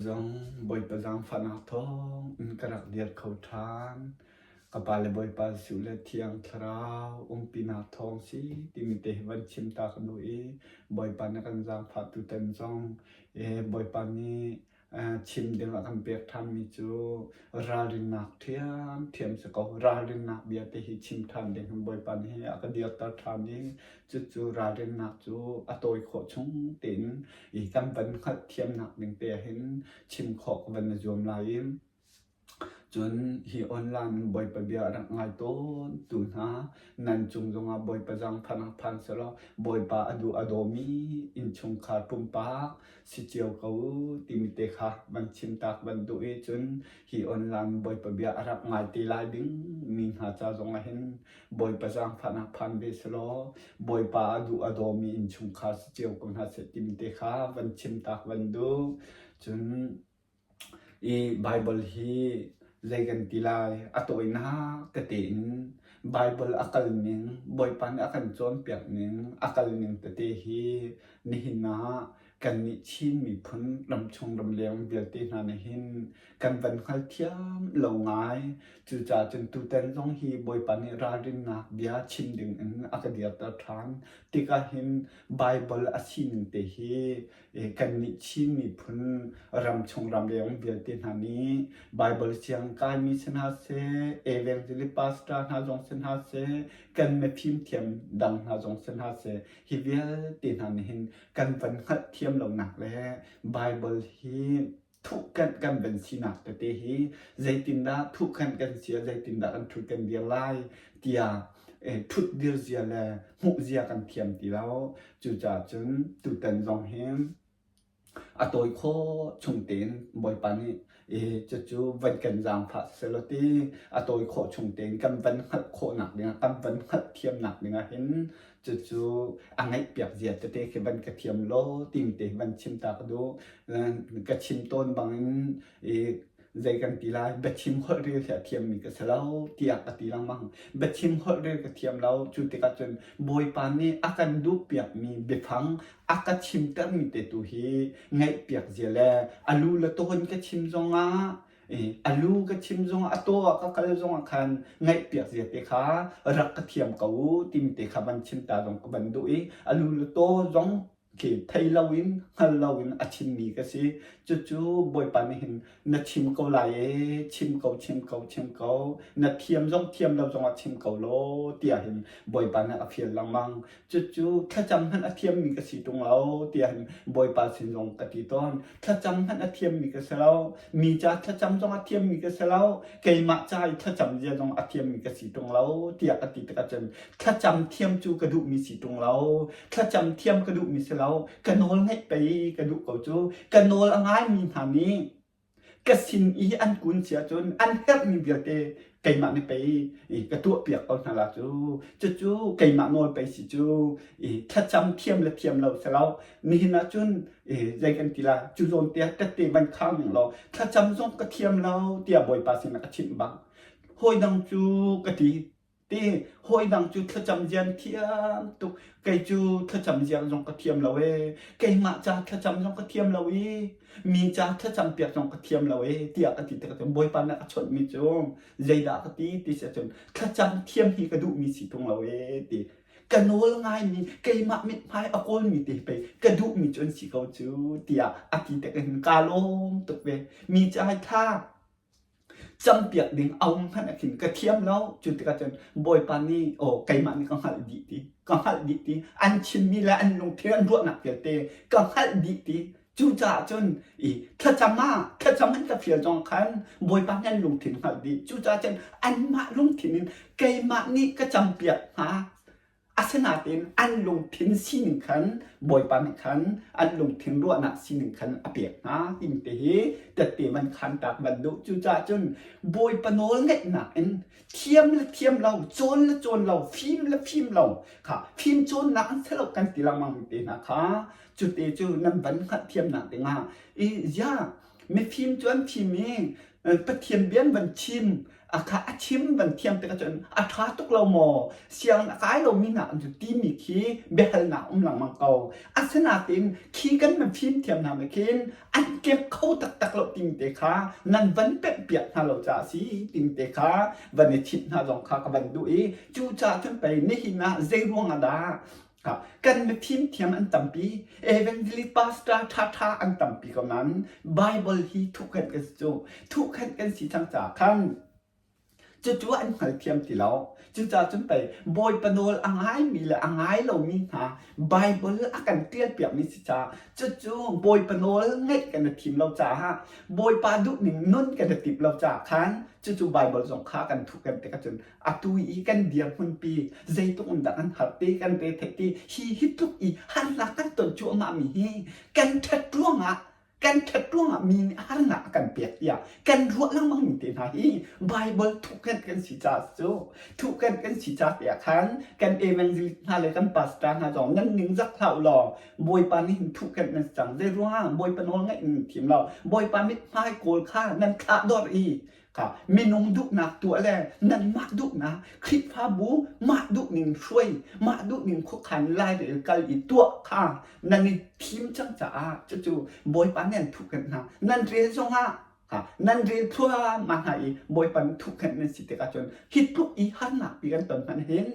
Zong Bawipa zaangfahnak thawng in ka rak dir kho ṭhan. Ka pa le Bawipa Jesuh le Thiang Thlarau umpinak thawng si timi te hi van chim ta ka duh i Bawipa na kan zaangfah tutan zong eh, Bawipa nih chim ding a kan pek ṭhanmi cu ralrinnak ṭhiamṭhiam si ko. Ralrinnak bia te hi chim ṭhan ding hin Bawipa nih a ka dirter ṭhan i cucu ralrinnak cu a tawi khawh chung tein i kan van hngalhthiamnak ding te hin chim khawh ka van i zuam lai i cun hi online in Bawipa bia a rak ngai tawn tu hna nan cung zongah Bawipa zaangfahnak phan selaw Bawipa a duh a dawmi innchungkhar pumpak si cio ko timi te kha van chim tak van duh i cun hi online Bawipa bia a rak ngai te lai ding mi hna ca zongah hin Bawipa zaangfahnak phan ve selaw Bawipa a duh a dawmi innchungkhar si cio ko hna seh timi te kha van chim tak van duh. Cun i Baibal hi zei kan ti lai a tawinak tete in Baibal a kal ning Bawipa nih a kan cawnpiak ning a kal ning tete hi nihin ah kannih Chin miphun ramchung ramleng vialte hna nih hin kan van hngalthiam lo ngai. Cucaah cun tutan zong hi Bawipa nih ralrinnak bia chim ding in a ka dirter ṭhan. Tikah hin Baibal a sining te hi kannih Chin miphun ramchung ramleng vialte hna nih Baibal siang kaimi si hna seh, evangelist pastor hna zong si hna seh, kan mifimthiam dang hna zong si hna seh, hi vialte hna nih hin kan van hngalhthiam lonak le Baibal hi thuhkanh kan van sinak tete hi zeitindah thuhkanh kan si ah zeitindah kan ṭhut kan dir lai tiah ṭhut dir zia le hmuh zia kan thiam ti lo. Cucaah cun tutan zong hi a tawi khawh chung tein Bawipa nih cucu van kan zaangfah selaw ti a tawi khawh chung tein kan van hngalh khawhnak dingah kan van hngalhthiamnak dingah hin cucu a ngaihpiak zia tete khi van ka thiam law timi te van chim ta ka duh. Ka chim tawn bangin zei kan ti lai biachim holh rel hi a thiammi ka si lo tiah ka ti lengmang. Biachim holh rel ka thiam lo cu tikah cun Bawipa nih a kan duhpiakmi biafang a ka chimtermi te tu hi ngaihpiak zia le a lu le tawn ka chim zongah a lu ka chim zongah a taw ah ka kal zongah khan ngaihpiak zia te kha rak ka thiam ko u timi te kha van chim ta zong ka van duh i a lu le taw zong khi thei loin hngal loin a chimmi ka si. Cucu Bawipa nih hin na chim ko lai e, chim ko, chim ko, chim ko, na thiam zong thiam lo zongah chim ko law tiah hin Bawipa nih a fial lengmang. Cucu thlacam hmanh a thiammi ka si ṭung lo tiah hin Bawipa sin zong ka ti tawn. Thlacam hmanh a thiammi ka si lo, mi ca thlacam zong a thiammi ka si lo, keimah ca i thlacam zia zong a thiammi ka si ṭung lo tiah ka ti tikah cun thlacam thiam cu ka duhmi si ṭung lo. Thlacam thiam ka duhmi si lo, ka nawl ngaih pei ka duh ko cu. Ka nawl a ngaimi hna nih ka sin i an kun si ahcun an herhmi vialte keimah nih pei ka tuahpiak ko hna la cu. Cucu keimah nawl pei si cu. Thlacam thiam le thiam lo si lo. Nihin ahcun zei kan ti la, cu zawn te ah tette van khar ning law thlacam zong ka thiam lo tiah Bawipa sinah ka chimh bang. Hawi dang cu ka ti. Ti hawi dang cu thlacam zian thiam tuk kei cu thlacam ziang zong ka thiam lo ee keimah ca thlacam zong ka thiam lo i mi ca thlacam piak zong ka thiam lo ee tiah ka ti tikah cun Bawipa nih a chawnhmi cu zeidah ka ti ti si ahcun thlacam thiam hi ka duhmi si tung lo ee ti ka nawl ngaimi keimah mithmai a kawlmi te pei ka duhmi cu an si ko cu tiah a ti tikah hin kaa lawm tuk ve mi ca hai thla Campiak ding a um hmanh ah khin ka thiam lo. Cu tikah cun Bawipa nih aw keimah nih ka hngalh dih ti, ka hngalh dih ti, an chimmi le an lungthin an ruahnak vialte ka hngalh dih ti. Cucaah cun i thlacam ah thlacam an ka fial zong khan Bawipa nih an lungthin hngalh dih. Cucaah cun anmah lungthin in keimah nih ka campiak hna. Asinain an lungthin sining khan Bawipa nih khan an lungthin ruahnak sining khan a pek hna timi te hi tette van khan tak van duh. Cucaah cun Bawipa nawl ngeihnak in thiam le thiam lo, cawn le cawn lo, fim le fim lo kha fim cawnnak an si lo kan ti lengmang te hna kha cute cu nan van hngalhthiamnak dingah i ziah mifim cu an fim i. Pathian bia van chim a kha a chim van thiam tikah cun a ṭha tuk lo maw sianginn a kai lomi hna an cu timi khi biahalnak um lengmang ko. Asinain khi kan van fimthiam hna nih khin an kemh kho taktak lo timi te kha nan van pemhpiak hna lo caah a si timi te kha van i chimh hna zong kha ka van duh i cucaah cun pei nihin ah zei ruang ah dah kan mifim thiam an tampi evangelist pastor ṭhaṭha an tampi ko nain Bible hi thuhkhenh kan si cu thuhkhenh kan si cang caah khan cucu an hngalthiam ti lo. Cucaah cun pei Bawipa nawl a ngaimi le a ngai lomi hna Bible a kan ṭialpiakmi si caah cucu Bawipa nawl ngaih kan i thim lo caah Bawipa duhning nun kan i timh lo caah khan cucu Bible zong kha kan thuhkhenh tikah cun atu i kan dirhmunpi zeitluk in dah kan har ti kan re theih ti hi hi tluk i harnak kan ton cuahmah mi hi kan ṭhat ruangah kan ṭhat ruangah mi nih harnak a kan pek tiah kan ruah lengmang mi te hna hi Bible thuhkhenh kan si caah cu thuhkhenh kan si ca te ah khan kan evangelist hna le kan pastor hna zong nan ningzak hlah u law Bawipa nih hin thuhkhenh nan si cang zei ruangah Bawipa nawl ngaih nan thim lo Bawipa mithmai kawl kha nan thlah dor i Kha minung duhnak tuah le nanmah duhnak Khrihfabu mah duhning hruai mah duhning khuakhan lairel kal i tuah kha nan i thim cang caah cucu Bawipa nih an thuhkhenh hna. Nan rel zongah kha nan rel thluahmah hna i Bawipa nih thuhkhenh nan si tikah cun hi tluk i harnak pi kan ton hmanh hin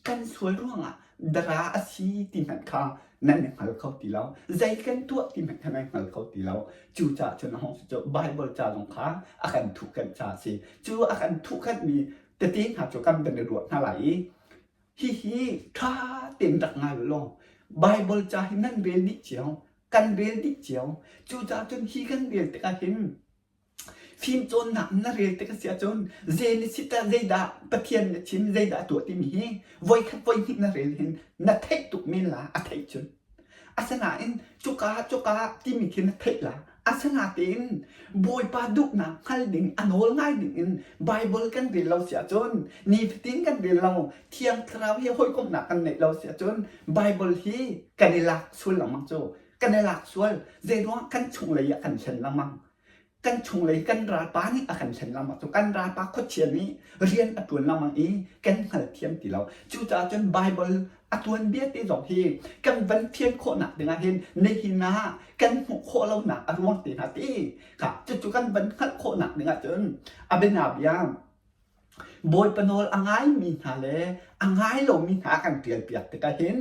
kan sual ruangah dara a si ti hmanh kha nan i hngal kho ti lo. Zei kan tuah ti hmanh kha nan hngal kho ti lo. Cucaah cun a hung si cu Baibal ca zong kha a kan thuhkhenh ca a si. Cu a kan thuhkhenhmi tete hna cu kan van i ruah hna lai i hihi ṭha tein rak ngai u law Baibal ca hi nan rel dih cio, kan rel dih cio. Cucaah cun hi kan rel tikah hin Fimcawnnak na rel tik a si ahcun zei na si tah zeidah Pathian na chim zeidah a tuah timi hi voikhat voihnih na rel hin na theih tuk men la a theih cun. Asinain cuka cuka timi khi na theih la. Asinain Bawipa duhnak hngal ding a nawl ngai ding in Bible kan rel lo si ahcun nifatin kan rel lo Thiang Thlarau he hawikomhnak kan neih lo si ahcun Bible hi kan i lak sual lengmang cu. Kan i lak sual. Zeiruang kan chunglei ah kan thlen lengmang. Kan chunglei kan ralpa nih a kan thlen lengmang cu kan ralpa khuachia nih rian a ṭuan lengmang i kan hngalthiam ti lo. Cucaah cun Baibal a tuanbia te zong hi kan van fian khawhnak dingah hin nihin ah kan hmuh khawh lonak a ruang te hna ti kha cucu kan van hngalh khawhnak dingah cun a bianabia Bawipa nawl a ngaimi hna le a ngai lomi hna a kan ṭialpiak tikah hin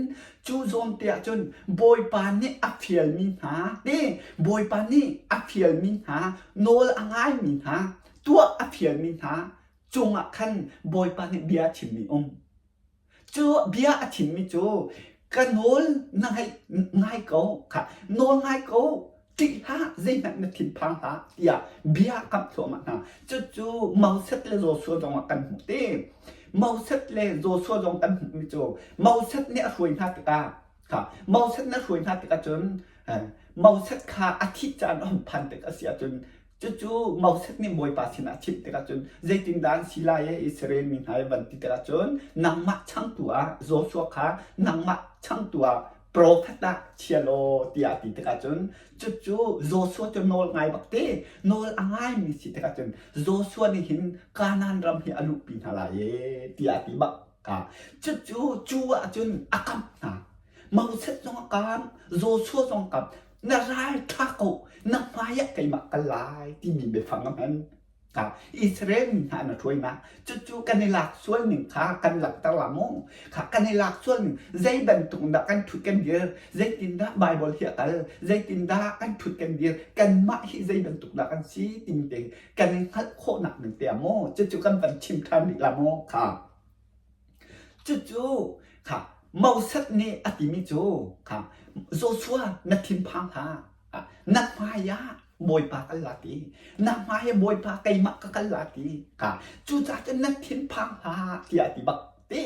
cu zawn te ah cun Bawipa nih a fialmi hna ti Bawipa nih a fialmi hna nawl a ngaimi hna tuah a fialmi hna cungah khan Bawipa nih bia a chimmi um. Cu bia a chimmi cu ka nawl na ngaih ngai ko kha nawl ngai ko ṭih hlah zeihmanh na thinphang hlah tiah bia a kamh thluahmah hna. Cucu Moses le Joshua zongah kan hmuh te. Moses le Joshua zong kan hmuhmi cu Moses nih a hruai hna tikah kha Moses nih a hruai hna tikah cun Moses kha a thih caan a hung phan tik a si ahcun Cucu Moses nih Bawipa sinah a chimh tikah cun zeitindah an si lai i Israel mi hna i van ti tikah cun nangmah changtu ah Joshua kha nangmah changtu ah profet ah chia law tiah a ti tikah cun cucu Joshua cu nawl ngai bak te nawl a ngaimi si tikah cun Joshua nih hin Kanaan ram hi a luhpi hna lai e tiah a ti bak ka cucu cu ah cun a kamh hna Moses zong a kam Joshua zong a kam na ral ṭha ko na hmaiah keimah kal lai timi biafang a hman. Israel mi hna na hruainak cucu kan i lak sual ning kha kan langhter la mu kha kan i lak sual ning zei bantuk dah kan ṭhut kan dir zeitindah Bible hi a kal zeitindah kan ṭhut kan dir kanmah hi zei bantuk dah kan si timi te kan i hngalh khawhnak ding te ah maw cucu kan van chim ṭhan rih la maw kha Cucu kha Moses nih a timi cu kha Joshua na thinphang hlah, na hmai ah Bawipa kal la ti, na hmai ah Bawipa keimah ka kal la ti kha cucaah cun na thinphang hlah tiah a ti bak ti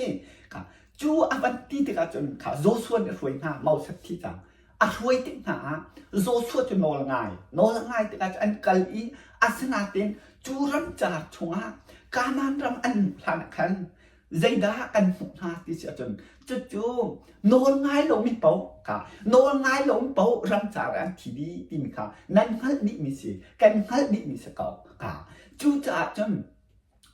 kha cu a van ti tikah cun kha Joshua nih a hruai hna Moses thi cang a hruai tik hna ah Joshua cu nawl ngai nawl a ngai tikah cun an kal i asinain cu ramcar chungah Kanaan ram an luh hlan ah khan. Zeidah kan hmuh hna ti si ahcun cucu nawl ngai lomi paoh kha nawl ngai lomi paoh ramcar ah an thi dih timi kha nan hngalh dihmi si kan hngalh dihmi si ko kha. Cucaah cun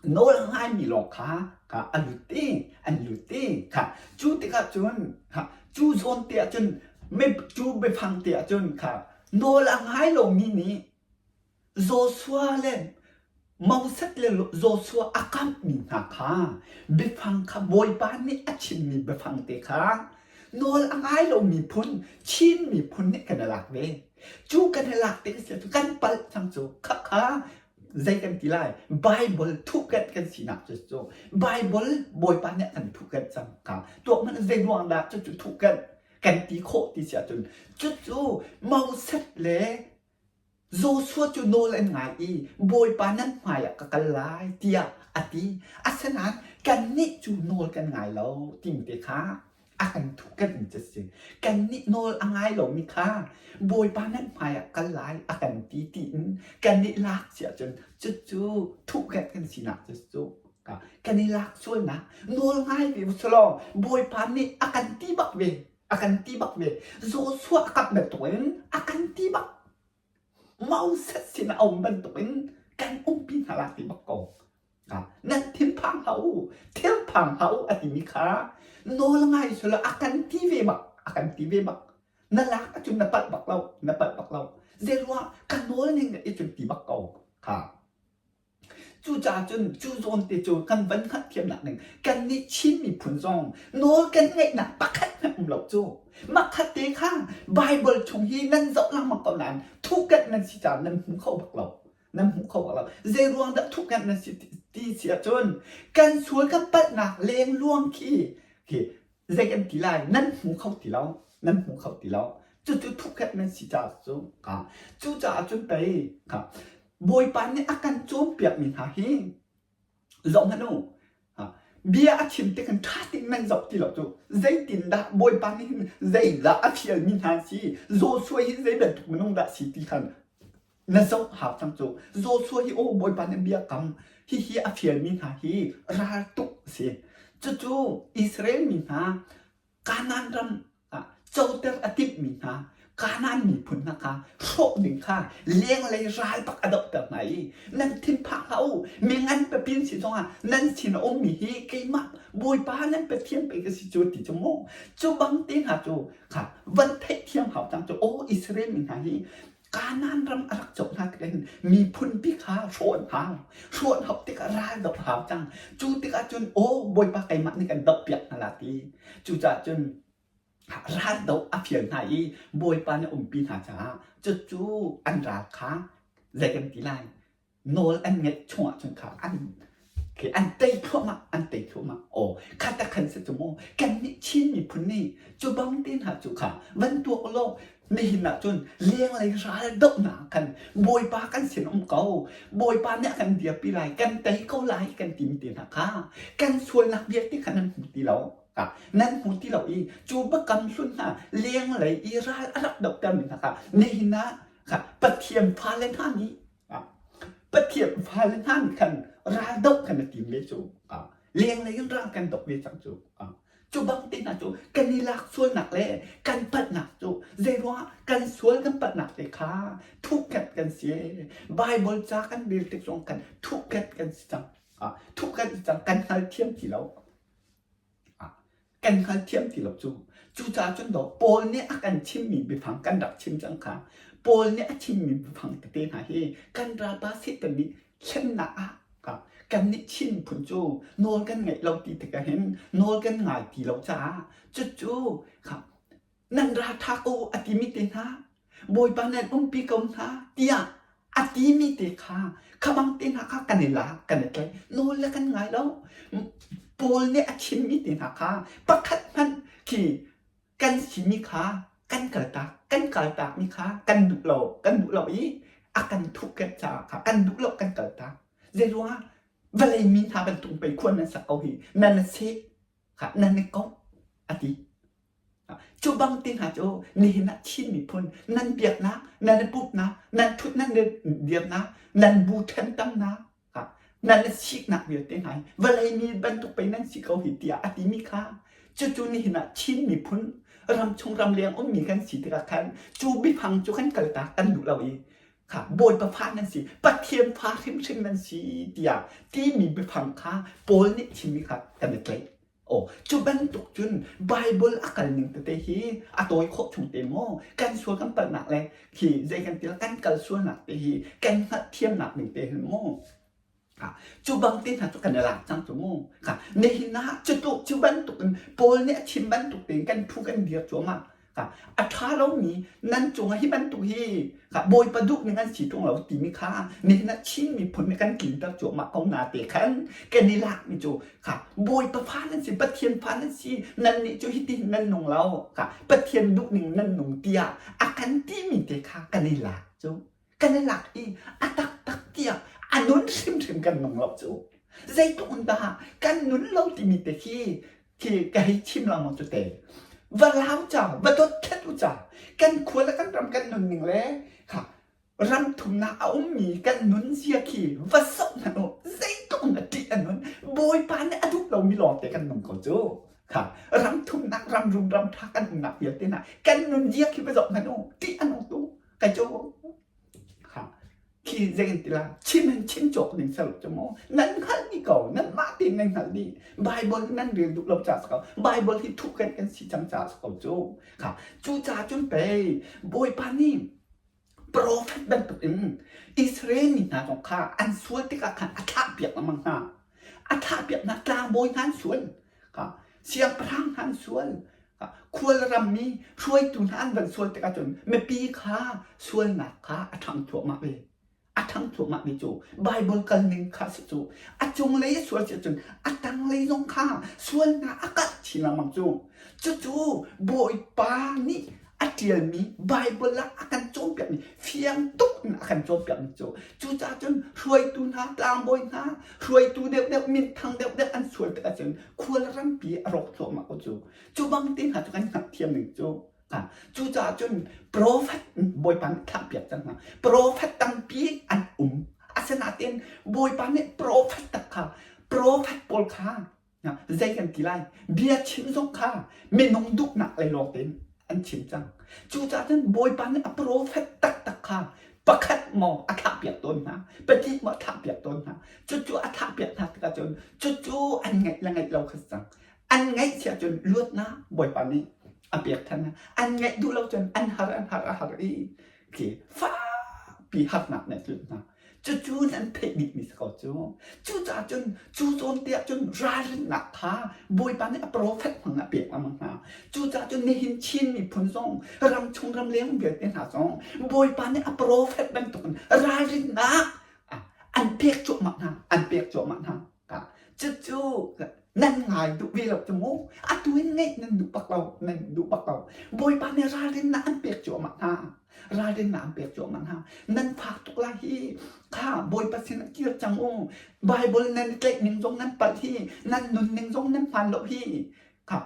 nawl ngaimi lawng kha kha a lut i an lut i kha cu tikah cun kha cu zawn te ah cun cu biafang te ah cun kha nawl a ngai lomi nih Joshua le Moses le Joshua a kamhmi hna kha biafang kha Bawipa nih a chimmi biafang te kha nawl a ngai lomi phun Chin miphun nih kan i lak ve. Cu kan i lak tik a si ahcun kan palh cang cu. Khakha zei kan ti lai? Bible thuhkanh kan sinak cu cu Bible Bawipa nih a kan thuhkanh cang kha. Tuak hmanh zei ruang dah cucu thuhkanh kan ti khawh ti si ahcun cucu Moses le Joshua cu nawl an ngai i Bawipa nan hmaiah ka kal lai tiah a ti. Asinain kannih cu nawl kan ngai lo timi te kha a kan thuhkanh mi cu a si. Kannih nawl a ngai lomi kha Bawipa nan hmaiah kal lai a kan ti tiin kannih lak si ahcun cucu thuhkanh kan sinak cu cu kan i lak sualnak nawl ngai ve usulaw Bawipa nih a kan ti bak ve. A kan ti bak ve. Joshua a kap bantukin a kan ti bak. Moses sin a um bantukin kan umpi hna la ti bak ko. Nan thinphang hlah u, thilphang hlah u a timi kha nawl ngai sula a kan ti ve bak, a kan ti ve bak. Na lak ahcun na palh bak lo, na palh bak lo. Zeiruang ka nawl ning i cun ti bak ko. Kha. Cucaah cun cu zawn te cu kan van hngalhthiamnak ding kannih Chin miphun zong nawl kan ngeihnak pakhat hmanh um lo cu. Makhat te kha Bible chung hi nan zoh lengmang ko nain thuhkanh nan si caah nan hmu kho bak lo. Nan hmu kho bak lo. Zei ruang dah thuhkanh nan si ti si ahcun kan sual kan palhnak lengluang khi khi zei kan ti lai nan hmu kho ti lo. Nan hmu kho ti lo. Cucu thuhkanh nan si caah cu. Cucaah cun pei Bawipa nih a kan cawnpiakmi hna hi zoh hmanh u. Bia a chim tik in ṭha tein nan zoh ti lo cu. Zeitindah Bawipa nih hin zeidah a fialmi hna an si? Joshua hi zei bantuk minung dah si ti khan na zoh hau cang cu. Joshua hi aw Bawipa nih biakam hihi a fialmi hna hi raltuk a si. Cucu Israel mi hna Kanaan ram ah coter a timhmi hna Kanaan miphun hna kha hrawh ding kha lenglei ral bak a dohter hna i nan thinphang hlah u mi ngan pipi si zongah nan sin a ummi hi keimah Bawipa nan Pathian pei ka si cu ti cu mu cu bang te hna cu kha van theihthiam hau cang cu aw Israel mi hna hi Kanaan ram a rak coh hna tikah hin miphun pi kha hrawh an hau. Hrawh an hauh tikah ral doh a hau cang. Cu tikah cun aw Bawipa keimah nih kan dohpiak hna la ti. Cucaah cun ral doh a fial hna i Bawipa nih umpi hna caah cucu an ral kha zei kan ti lai nawl an ngeih chungah cun kha an khi an tei thluahmah an tei thluahmah aw kha ta khan si cu mu kannih Chin miphun nih cu bang te hna cu kha van tuak law nihin ah cun lenglei ral dohnak khan Bawipa kan sin um ko Bawipa nih a kan dirpi lai kan tei ko lai kan tim te hna kha kan sualnak vialte kha nan hmu ti lo nan hmu ti lo i cu biakam hlun hna lenglei i ral a rak dohtermi hna kha nihin ah kha Pathian fale hna nih Pathian fale hna nih khan ral doh khan a tim ve cu. Lenglei in ral kan doh ve cang cu. Cu bang te hna cu kan i lak sualnak le kan palhnak cu zeiruangah kan sual kan palhnak te kha thuhkanh kan si. Bible ca kan rel tik zong kan thuhkanh kan si cang. Thuhkanh si cang kan hngalthiam ti lo. Kan hngalthiam ti lo cu. Cucaah cun dawh Paul nih a kan chimmi biafang kan rak chim cang kha Paul nih a chimmi biafang tete hna hi kan ralpa Satan nih hlennak ah kannih Chin phun cu nawl kan ngeih lo ti tikah hin nawl kan ngai ti lo caah cucu nan ra ṭha ko a timi te hna Bawipa nan umpi ko hna tiah a timi te kha kha bang te hna kha kan i lak kan i tlaih nawl le kan ngai lo Paul nih a chimmi te hna kha pakhat hmanh khi kan simi kha kan kaltak kan kaltakmi kha kan duh lo kan duh lo i a kan thuhkep caah kha kan duh lo kan kaltak zeiruangah vawlei mi hna bantuk pei khuan nan sak ko hi nan seh kha nan i komh a ti Cu bang te hna cu nihin ah Chin miphun nan biaknak, nan i pumhnak, nan thut nan dirnak, nan bu ṭhen tamnak. Nan siknak vialte hna hi vawlei mi bantuk pei nan si ko hi tiah a timi kha cucu nihin ah Chin miphun ramchung ramleng ummi kan si tikah khan cu biafang cu kan kaltak kan duh lo i kha Bawipa fa nan si Pathian fa hrimhrim nan si tiah timi biafang kha Paul nih chimmi kha kan i tlaih. Aw, cu bantuk cun Baibal a kal ning tete hi a tawi khawh chung te maw kan sual kan palhnak le khi zei kan til kan kal sualnak te hi kan hngalhthiamnak ding te hin maw cu bang te hna cu kan i lak cang cu mu kha nihin ah cu tu cu bantuk in Paul nih a chim bantuk tein kan thu kan dir cuahmah Kha a ṭha lomi nan cungah hi bantuk hi kha Bawipa duh ning an si ṭung lo timi kha nihin ah Chin miphun nih kan tlinter cuahmah ko na te khan kan i lakmi cu kha Bawipa fa nan si Pathian fa nan si nannih cu hitihin nan nung lo kha Pathian duh ning nan nung tiah a kan timi te kha kan i lak cu kan i lak i a taktak tiah a nun hrimhrim kan nung lo cu zeitluk in dah kan nun lo timi te khi khi ka hei chim lengmang cu te va lau ca va dot thlet u ca kan khua le kan ram kan nun ning le kha ram thumnak a ummi kan nun zia khi va soh hmanh u zeitluk in a ṭih a nun bawipa nih a duh lomi lawng te kan nung ko cu kha ram thumnak ram rum ram ṭha kan umnak vialte hna kan nun zia khi va zoh hmanh u ṭih a nung tu kai cu kha khi zei ti la chim in chim cawk ding sal cu mu nan hngalh dih ko nan mah tein nan hngalh dih Bible nan rel duh lo ca ko Bible hi thuh kan kan si cang ca ko cu kha cu ca cun pei Bawipa nih prophet bantuk in Israel mi hna zong kha an sual tikah khan a thlah piak lengmang hna a thlah piak hna tlangbawi hna an sual kha siangpahrang hna an sual Khual rammi hruaitu hna an van sual tikah cun mipi kha sualnak kha a ṭhang thluahmah ve. A ṭhang thluahmah mi cu Baibal kalning kha si cu a cunglei a sual si cun a tanglei zong kha sualnak a karh chin lengmang cu. Cucu Bawipa nih a ṭialmi Baibal ah a kan cawnpiakmi fiang tuk in a kan cawnpiakmi cu cucaah cun hruaitu hna tlangbawi hna hruaitu deuhdeuh minthang deuhdeuh an sual tikah cun khual rampi a rawk thluahmah ko cu cu bang te hna cu kan hngalhthiam ning cu cucaah cun profet bawipa nih thlahpiak cang hna profet tampi an um asinain bawipa nih profet tak kha profet pawl kha zei kan ti lai bia chim zong kha minung duhnak lei lawng tein an chim cang cucaah cun bawipa nih a profet taktak kha pakhat maw a thlahpiak tawn hna pahnih maw a thlahpiak tawn hna cucu a thlahpiak hna tikah cun cucu an ngaih le ngaih lo kha si cang an ngaih si ahcun luatnak bawipa nih a pek than hna an ngaih duh lo cun an har an har a har i khi fakpi harnak nih a tlunh hna Cucu nan theih bikmi si ko cu. Cucaah cun cu zawn te ah cun ralrinnak kha Bawipa nih a profet hmang a pek lengmang hna. Cucaah cun nihin Chin miphun zong ramchung ramleng vialte hna zong Bawipa nih a profet bantukin ralrinnak an pek cuahmah hna, an pek cuahmah hna. Cucu nan ngai duh ve lo cu mu. Atu in ngeih nan duh bak lo, nan duh bak lo. Bawipa nih ralrinnak an pek cuahmah hna. Ralrinnak an pek cuahmah hna. Nan fak tuk lai hi. Kha Bawipa sin ah kir cang u. Bible nan i tlaih ning zong nan palh hi. Nan nun ning zong nan hmaan lo hi. Kha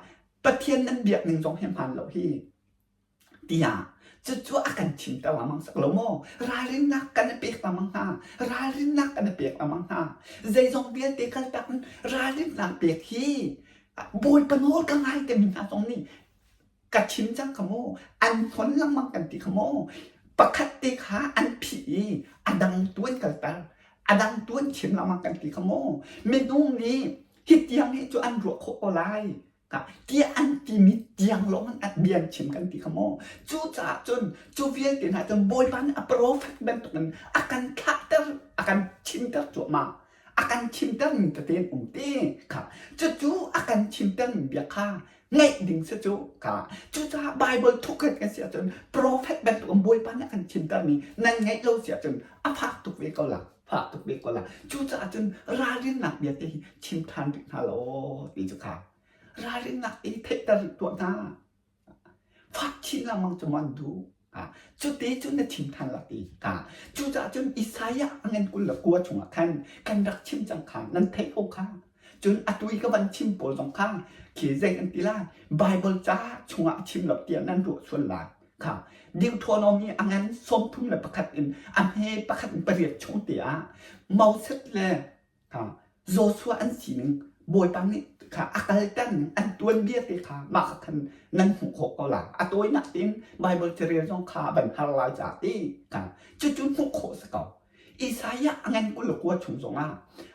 Pathian nan biak ning zong hi hmaan lo hi. Tiah cucu a kan chimter lengmang sak lo maw? Ralrinnak kan i pek lengmang hna. Ralrinnak kan i pek lengmang hna. Zeizong vialte kaltak in ralrinnak pek hi Bawipa nawl ka ngai timi hna zong nih ka chim cang kha mu an hon lengmang kan ti kha mu pakhat te kha an phih i a dang tu an kalter a dang tu an chim lengmang kan ti kha mu minung nih hi tiang hi cu an ruah khawh ko lai tiah an timi tiang lawng an bia an chim kan ti kha mu cucaah cun cu vialte hna cun bawipa nih a profet bantukin a kan thlahter a kan chimter cuahmah a kan chimtermi tete an um te kha cucu a kan chimtermi bia kha ngaih ding si cu kha cucaah Bible thukret kan si ahcun prophet bantuk in Bawipa nih a kan chimtermi nan ngaih lo si ahcun a fak tuk ve ko la fak tuk ve ko la cucaah cun ralrinnak bia te hi chim ṭhan rih hna law ti cu kha ralrinnak i theihter rih tuah hna Fak chin lengmang cu an duh. Cute cu na chim than la ti. Cucaah cun Isaiah a ngan 29 chungah khan kan rak chim cang kha nan theih ko kha. Cun atu i ka van chim pawl zong kha khi zei an ti lai Bible ca chungah a chim lo tiah nan ruah sual lai. Kha Deuteronomy a ngan 31 in a hme pakhat in pariat chung te ah Moses le. Kha Joshua an sining Bawipa nih kha a kalter ning an tuanbia te kha mah kha khan nan hmuh khawh ko lai. A tawinak tein Bible carel zong kha van har lai caah ti kha cucu hmuh khawh si ko. Isaiah a ngan 29 chung zongah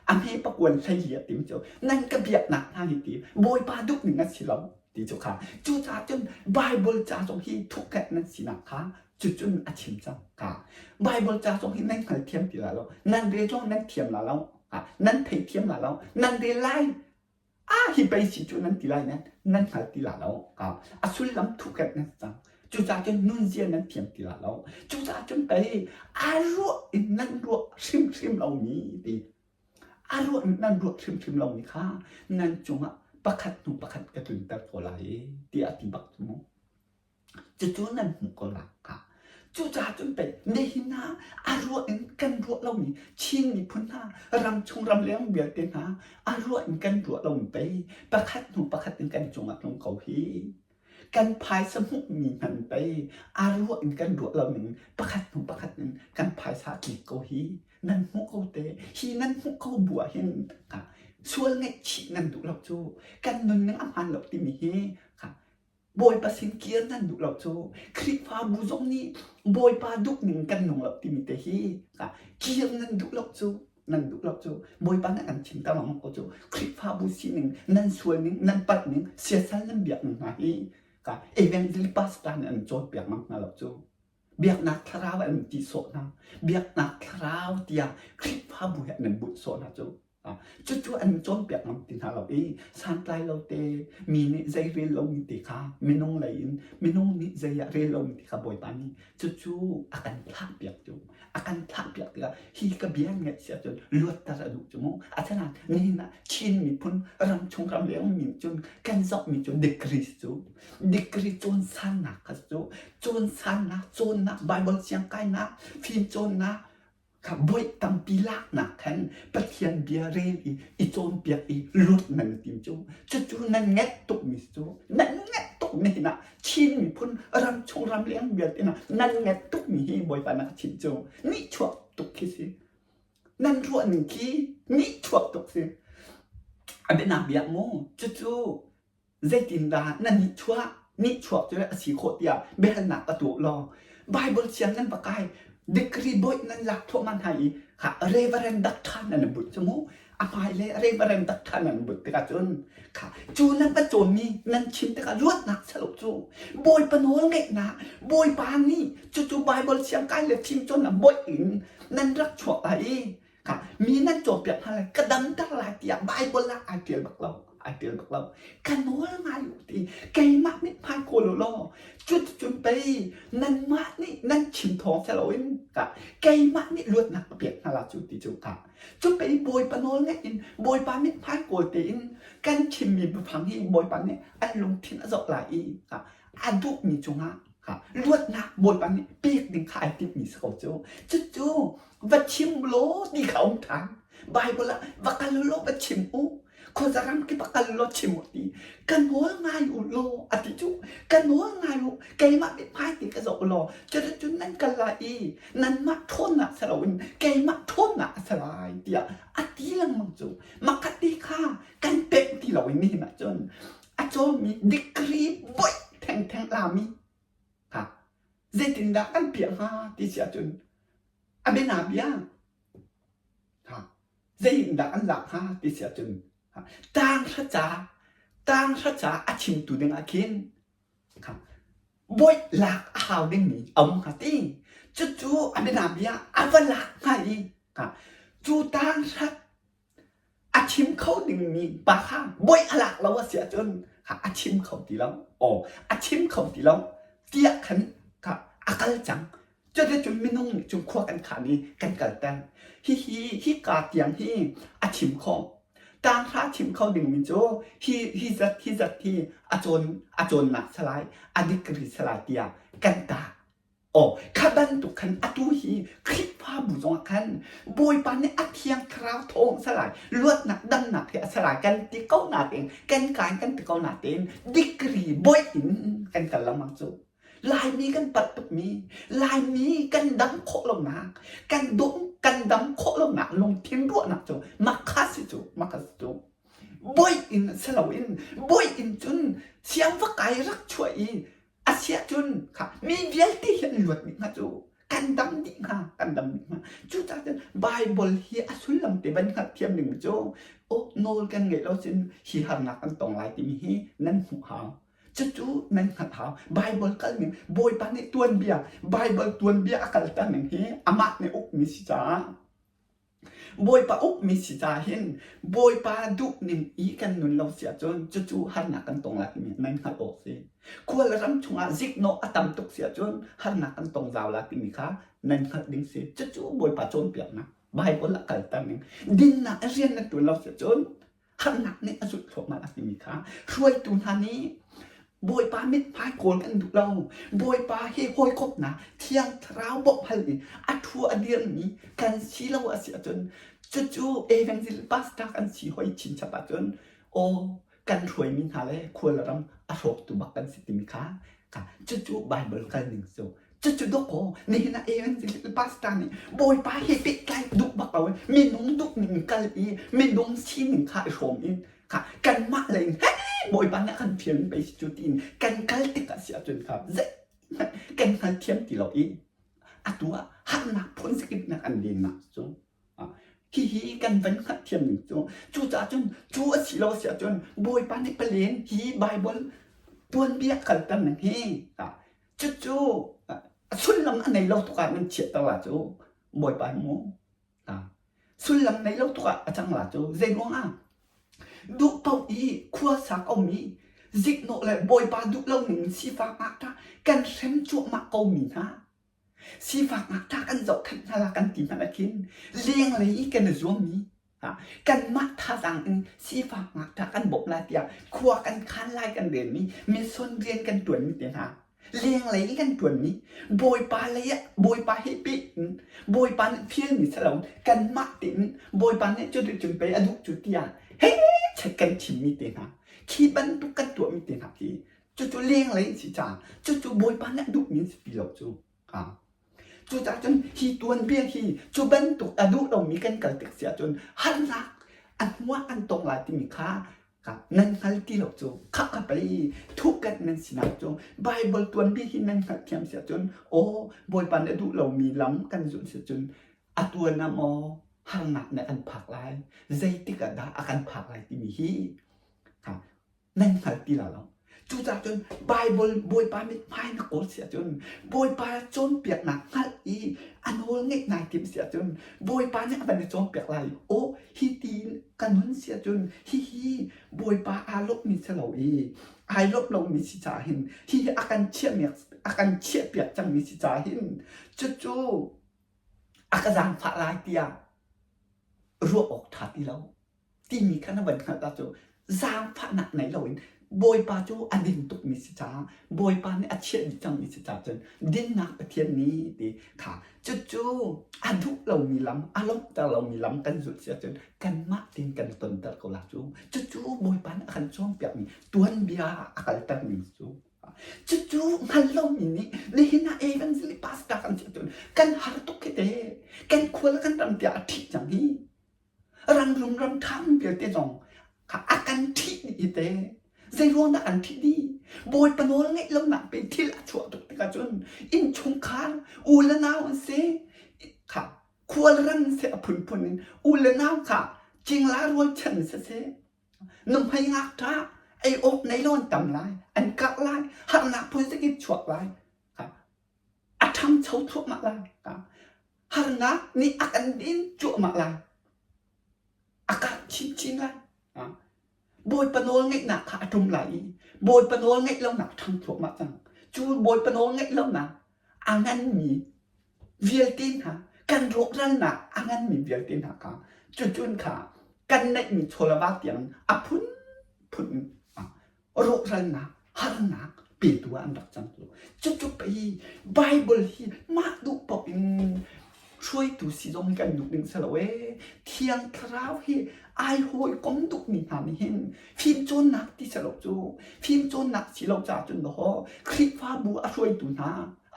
a hme pakuan 14 a tim cu nan ka biaknak hna hi ti Bawipa duh ning a si lo ti cu kha cucaah cun Bible ca zong hi thukhet nan sinak kha cucun a chim cang ka Bible ca zong hi nan hngalthiam ti lai lo nan rel zong nan thiam la lo nan theithiam la lo nan rel lai a hi pei si cu nan ti lai nan nan hngal ti la lo ka a sullam thukhet nan cang cucaah cun nunzia nan thiam ti la lo cucaah cun pei a ruah in nan ruah hrimhrim lomi ti a ruah in nan ruah hrimhrim lomi kha nan cungah pakhat hnu pakhat ka tlunter ko lai tiah a ti bak cu mu Cucu nan hmuh ko lai. Cucaah cun pei nihin ah a ruah in kan ruah lomi Chin miphun hna ramchung ramleng vialte hna a ruah in kan ruah lomi pei pakhat hnu pakhat in kan cungah tlung ko hi. Kan phaisa hmuhmi hmanh pei a ruah in kan ruah loning pakhat hnu pakhat in kan phaisa tlik ko hi. Nan hmuh ko te. Hi nan hmuh ko bu ah hin sual ngaihchih nan duh lo cu kan nunning a hmaan lo timi hi Bawipa sin kir nan duh lo cu Khrihfabu zong nih Bawipa duh ning kan nung lo timi te hi kir nan duh lo cu nan duh lo cu Bawipa nih an chim lengmang ko cu Khrihfabu sining nan sual ning nan palh ning siasal nan biak ning hna hi ka evangelist pastor nih an cawnpiak mang hna lo cu biaknak thlarau an ti sawh hna biaknak thlarau tiah Khrihfabu he nan bunh sawh hna cu Cucu an cawnpiak ngam ti hna lo i santlai lo te mi nih zei rel lomi te kha minung lei in minung nih zei ah rel lomi te kha Bawipa nih cucu a kan thlahpiak cu a kan thlahpiak tikah hi ka bia ngaih si ahcun luatter a duh cu mu asinain nihin ah Chin miphun ramchung ramleng mi cun kan zohmi cu degree cu degree cawnsannak kha cu cawnsannak cawnnak Bible siangkainak fim cawnnak Kha buai tampi laknak khan Pathian bia rel i i cawnpiak i luat nan tim cu cucu nan ngeih tukmi cu nan ngeih tukmi hin ah Chin miphun ramchung ramleng vialte hna nan ngeih tukmi hi Bawipa na ka chimh cu nihchuak tuk khi si nan ruah ning khi nihchuak tuk si a bianak bia mu cucu Zeitindah na nihchuah? Nihchuak cu a si khawh tiah biahalnak ka tuah law Bible siang nan va kai degree bawi nan lak thluahmah hna i kha Reverend Doctor nan bunh cu mu a hmai le Reverend Doctor nan bunh tikah cun kha cu nan va cawnmi nan chim tikah luatnak salo cu Bawipa nawl ngeihnak Bawipa nih cucu Bible siang kai le fim cawnnak bawi in nan rak chuak lai i Kha mi nan cawnpiak hna lai ka damter lai tiah Bible ah ai ṭial bak lo ai ṭial bak lo ka nawl ngai u ti keimah mithmai kawl u law cuticun pei nanmah nih nan chim thawng si loin ka keimah nih luatnak ka pek hna la cu ti cu ka cu pei Bawipa nawl ngaih in Bawipa mithmai kawl tein kan chimmi biafang hi Bawipa nih an lungthin a zoh lai i ka a duhmi cungah luatnak Bawipa nih pek ding kha ai timhmi si ko cu cucu va chim law ti kha um ṭhan Bible ah va kal law va chim u khuazaram kip ah kal law chim u ti ka nawl ngai u law a ti cu ka nawl ngai u keimah mithmai te ka zoh u law cuticun nan kal lai i nanmah ṭhawnnak si loin keimah ṭhawnnak a si lai tiah a ti lengmang cu makhat te kha kan pek ti loin nihin ah cun a cawmi degree boih thengtheng lami ha zeitindah kan piah hnga ti si ahcun a biana bia ha zeitindah an lak hnga ti si ahcun tang hra ca tang hra ca a chimtu ding ah khin kha boih lak a hau dingmi a um hnga ti cucu a biana bia a va lak hnga i cu tang hrat A chim kho dingmi pa kha bawi a lak lo a si ahcun a chim kho ti lo. Aw, a chim kho ti lo tiah khan kha a kal cang. Cuticun minung nih cun khua kan khan i kan kalter. Hihi hika tiang hi a chim khawh. Tanghra chim kho dingmi cu hi hi zat hi zat hi a cawn a cawnnak salai, a degree salai tiah kan ta. Aw, kha bantuk khan atu hi Khrihfabu zongah khan Bawipa nih a Thiang Thlarau thawng salai, luatnak damnak hi a salai kan ti ko nain kan kai kan ti ko nain degree bawi in kan kal lengmang cu. Laimi kan palh tukmi, Laimi kan dam khawh lonak, kan dawm kan dam khawh lonak lungthin ruahnak cu makha si cu makha si cu. Bawi in si loin bawi in cun siang va kai rak chuah i a siah cun kha mi vialte hi an luat dih hnga cu kan dam dih hnga kan dam dih hnga. Cucaah cun Bible hi a sullam te van hngalhthiam ding cu aw nawl kan ngeih lo cun hi harnak kan tong lai timi hi nan hmuh hau. Cucu nan hngalh hau. Bible kal ning Bawipa nih tuanbia Bible tuanbia a kalter ning hi amah nih ukmi si caah Bawipa ukmi si caah hin Bawipa duh ning i kan nun lo si ahcun cucu harnak kan tong lai timi nan hngalh awk si. Khual ram chungah ziknawh a tam tuk si ahcun harnak kan tong zau la timi kha nan hngalh ding si. Cucu Bawipa cawnpiaknak Bible a kalter ning. Dinnak rian na tuan lo si ahcun harnak nih a zulh thluahmah a timi kha hruaitu hna nih Bawipa mithmai kawl kan duh lo. Bawipa he hawikomhnak Thiang Thlarau bawmh hal in a thu a dirmi kan si lo a si ahcun cucu evangel pastor kan si hoi chinchap ahcun aw kan hruaimi hna le khual ram a hrawktu bak kan si timi kha cucu Bible kal ning cu Cucu dawkaw nihin ah evangelical pastor nih Bawipa he pehtlai duh bak lo in minung duh ning kal i minung sining kha i hrawm in kha kanmah lei in hey Bawipa nih a kan fial pei si cu tiin kan kal tikah si ahcun kha zeihmanh kan hngalthiam ti lo i atu ah harnak phun zakip nak an lennak cu Hihi kan van hngalhthiam ning cu cucaah cun cu a si lo a si ahcun Bawipa nih palen hi Baibal tuanbia kalter ning hi cucu a sullam a nei lo tuk ah nan chiahter la cu Bawipa mu sullam nei lo tuk ah a cang la cu zei ruangah duh paoh i khua sa komi ziknawh le Bawipa duh lo ning sifak ngakṭah kan hrem cuahmah komi hna Sifak ngakṭah kan zohkhenh hna la kan ti hmanh ah khin lenglei i kan i zuammi kanmah thazaang in sifak ngakṭah kan bawmh lai tiah khua kan khan lai kan relmi mission rian kan ṭuanmi te hna lenglei i kan ṭuanmi Bawipa lei ah Bawipa he peh in Bawipa nih fialmi si lo kanmah tein Bawipa nih cuticun pei a duh cu tiah hei kan chimmi te hna khi bantuk kan tuahmi te hna khi Cucu lenglei an si caah cucu Bawipa nih a duhmi an si ti lo cu. Cucaah cun hi tuanbia hi cu bantuk a duh lomi kan kal tik si ahcun harnak a hnuah an tong lai timi kha nan hngal ti lo cu. Khah kha pei thuhkanh nan sinak cu Baibal tuanbia hi nan hngalhthiam si ahcun aw Bawipa nih a duh lomi lam kan zulh si ahcun a tuan ah maw harnak nih a kan phak lai zeitik ah dah a kan phak lai timi hi nan hngal ti la lo. Cucaah cun Baibal Bawipa mithmai na kawl si ahcun Bawipa cawnpiaknak hngalh i a nawl ngeih nai timh si ahcun Bawipa nih a van i cawnpiak lai. Aw hi tiin ka nun si ahcun hihi Bawipa aa lawmhmi si lo i ai lawmh lomi si caah hin hihi a kan chiahmiak a kan chiahpiak cangmi si caah hin cucu a ka zaangfah lai tiah ruah awk ṭha ti lo. Timi kha na van hngalh ahcun zaangfahnak nei loin Bawipa cu a ding tukmi si caah Bawipa nih a chiah dih cangmi si caah cun dinnak Pathian nih ti kha cucu a duh lomi lam a lawmhter lomi lam kan zulh si ahcun kanmah tein kan tonter ko la cu cucu Bawipa nih a kan cawnpiakmi tuanbia a kalter ning cu cucu hngal lomi nih nihin ah evangelist pastor kan si ahcun kan har tuk khi te kan khual kan ram tiah a ṭhih cang hi Ranglung ramṭha vialte zong kha a kan ṭhih dih hi te. Zeiruang dah an ṭhih dih? Bawipa nawl ngeih lonak pe thil a chuah tuk tikah cun innchungkhar u le nau an si. Kha khualram seh a phunphun in u le nau kha cingla rualchan siseh nuhmei ngakṭah ei awk nei lo an tam lai, an karh lai, harnak phun zakip chuak lai. A ṭhangcho thluahmah lai. Harnak nih a kan din cuahmah lai. A karh chinchin lai. Bawipa nawl ngeihnak kha a ṭum lai i Bawipa nawl ngeih lonak a ṭhang thluahmah cang. Cu Bawipa nawl ngeih lonak a nganmi vialte hna kan rawhralnak a nganmi vialte hna kha cucun kha kan neihmi chawlava tiang a phunphun in rawhralnak, harnak petu ah an rak cang cu. Cucu pei Bible hi mah duh paoh in hruaitu si zong hi kan duh ding si lo ee. Thiang Thlarau hi ai hawikom duhmi hna nih hin fimcawnnak ti si lo cu. Fimcawnnak si lo caah cun dawh Khrihfabu a hruaitu hna,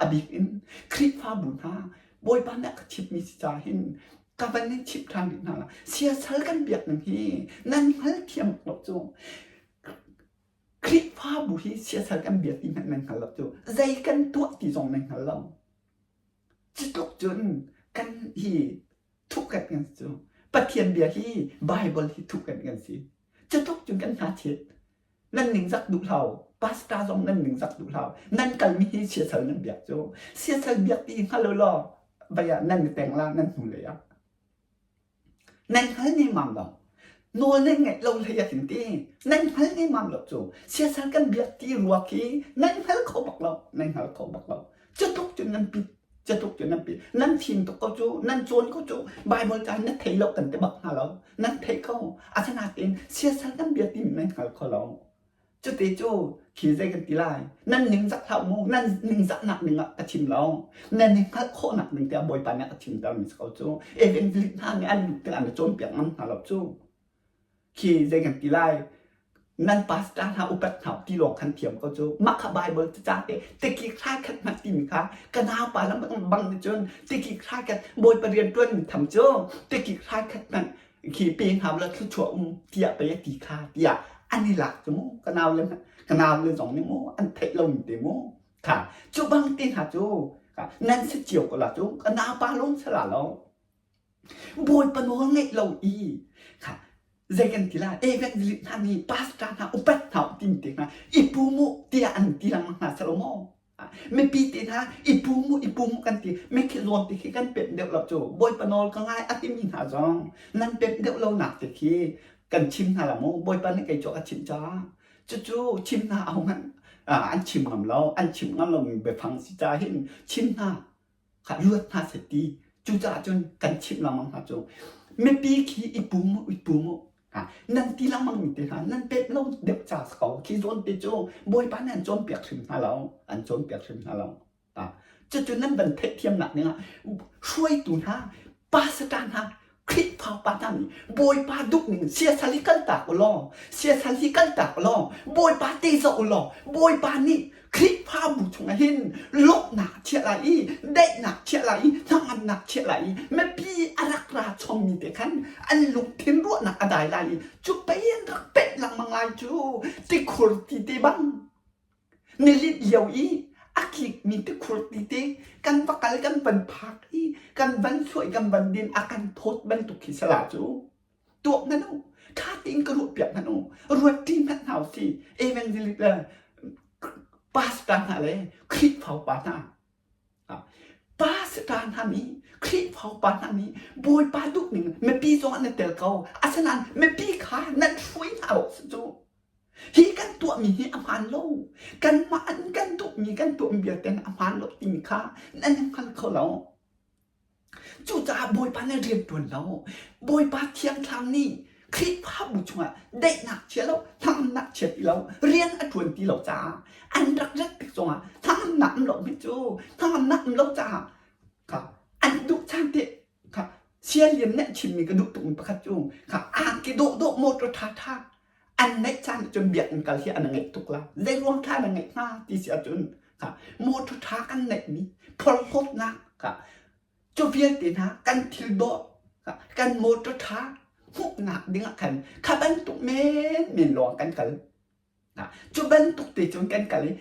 a bik in Khrihfabu hna. Bawipa nih a ka chimhmi si caah hin ka van in chimh ṭhan rih hna la. Siasal kan biak ning hi nan hngalthiam lo cu. Khrihfabu hi siasal kan biak ti hmanh nan hngal lo cu. Zei kan tuah ti zong nan hngal lo. Cutluk cun kan hi thuhkanh kan si cu. Pathian bia hi Bible hi thuhkanh kan si. Cutluk cun kan hna chet. Nan ningzak duh hlah. Pastor zong nan ningzak duh hlah. Nan kalmi hi siasal nan biak cu. Siasal biak ti hngal u law vai ah nan i teng la nan hnu lei ah. Nan hngal nemmam lo. Nawl nan ngaih lo hlei ah hin ti. Nan hngal nemmam lo cu. Siasal kan biak ti rua khi nan hngal kho bak lo. Nan hngal kho bak lo. Cutluk cun nan pit. Cutluk cun nan pit. Nan fim tuk ko cu. Nan cawn ko cu. Bible ca na thei lo kan ti bak hna lo. Nan thei ko. Asinain siasal kan bia timi nan hngal kho lo. Cuti cu khi zei kan ti lai? Nan ningzak hlah mu, nan ningzahnak ning ah ka chim lo. Nan i hngalh khawhnak ning tiah Bawipa nih a ka chimtermi si ko cu. Evangelist hna nih an lut tikah an i cawnpiak ngam hna lo cu. Khi zei kan ti lai? Nan pastor hna upat hna ti lawng khan thiam ko cu. Mah kha Bible ca te tikik hrai khat hmanh timi kha ka naupa lam bang nih cun tikik hrai khat Bawipa rian ṭuan mi tham cu tikik hrai khat hmanh khi pe hna la thluachuah um tiah pei a ti kha tiah an i lak cu mu ka nau le ka nau le zong nih mu an theih lo mi te mu kha cu bang te hna cu nan si cio ko la cu ka nau pa lawng si la lo bawipa nawl ngeih lo i kha zei kan ti la evangelist hna nih pastor hna upat hna tim te hna i pu mu tiah an ti lengmang hna salo Mipi te hna i pum u i pum u kan ti. Mikhi zawn ti khi kan pemh deuh lo cu. Bawipa nawl ka ngai a timi hna zong nan pemh deuh lo nak te khi kan chim hna la mu. Bawipa nih kei cu a ka chimh caah cucu chim hna aho hmanh an chim ngam lo. An chim ngam lomi biafang si caah hin chim hna kha luat hna seh ti. Cucaah cun kan chimh lengmang hna cu. Mipi khi i pum u i pum u Nan ti lengmang mi te hna nan pet lo deuh ca si ko. Khi zawn te cu Bawipa nih an cawnpiak hrim hna lo. An cawnpiak hrim hna lo. Cucu nan van theihthiamnak dingah hruaitu hna, pastor hna, Khrihfa pa hna nih Bawipa duh ning siasal hi kaltak u law, siasal hi kaltak u law, Bawipa te zoh u law, Bawipa nih Khrihfabu chungah hin lawmhnak a chiah lai i daihnak chiah lai i hnangamnak chiah lai i mipi a rak ra chommi te khan an lungthin ruahnak a dai lai i cu pei an rak penh lengmang lai cu tikhur ti te bang nilinh lio i a kikmi tikhur ti te kan va kal kan van phak i kan van suai kan van din a kan thawt bantuk khi sala cu tuak hmanh u ṭha tein ka ruah piak hmanh u ruat ṭi hmanh hna usih evangelist le pastor hna le Khrihfa upa hna pastor hna nih Khrihfa upa hna nih Bawipa duh ning mipi zong an i tel ko asinain mipi kha nan hruai hna awk si cu hi kan tuahmi hi a hmaan lo kanmah an kan duhmi kan tuahmi vialte a hmaan lo timi kha nan hngal kho lo Cucaah Bawipa nih rian ṭuan lo. Bawipa Thiang Thlarau nih Khrihfabu chungah daihnak chia lo, hnangamnak chia ti lo, rian a ṭuan ti lo caah an rak rat tik zongah hnangamnak um lo hmanh cu hnangamnak um lo caah kha an duh caan te kha sialian nih an chimmi ka duh tukmi pakhat cu kha angki dawhdawh motor ṭhaṭha an neih caan cun biakinn kal hi an ngeih tuk la zei ruang ṭha na ngeih hnga ti si ahcun kha motor ṭha kan neihmi phorhlawtnak kha cu vialte hna kan thil dawh kan motor ṭha hmuhnak dingah khan kha bantuk menmen lawng kan kal cu bantuk te cun kan kal i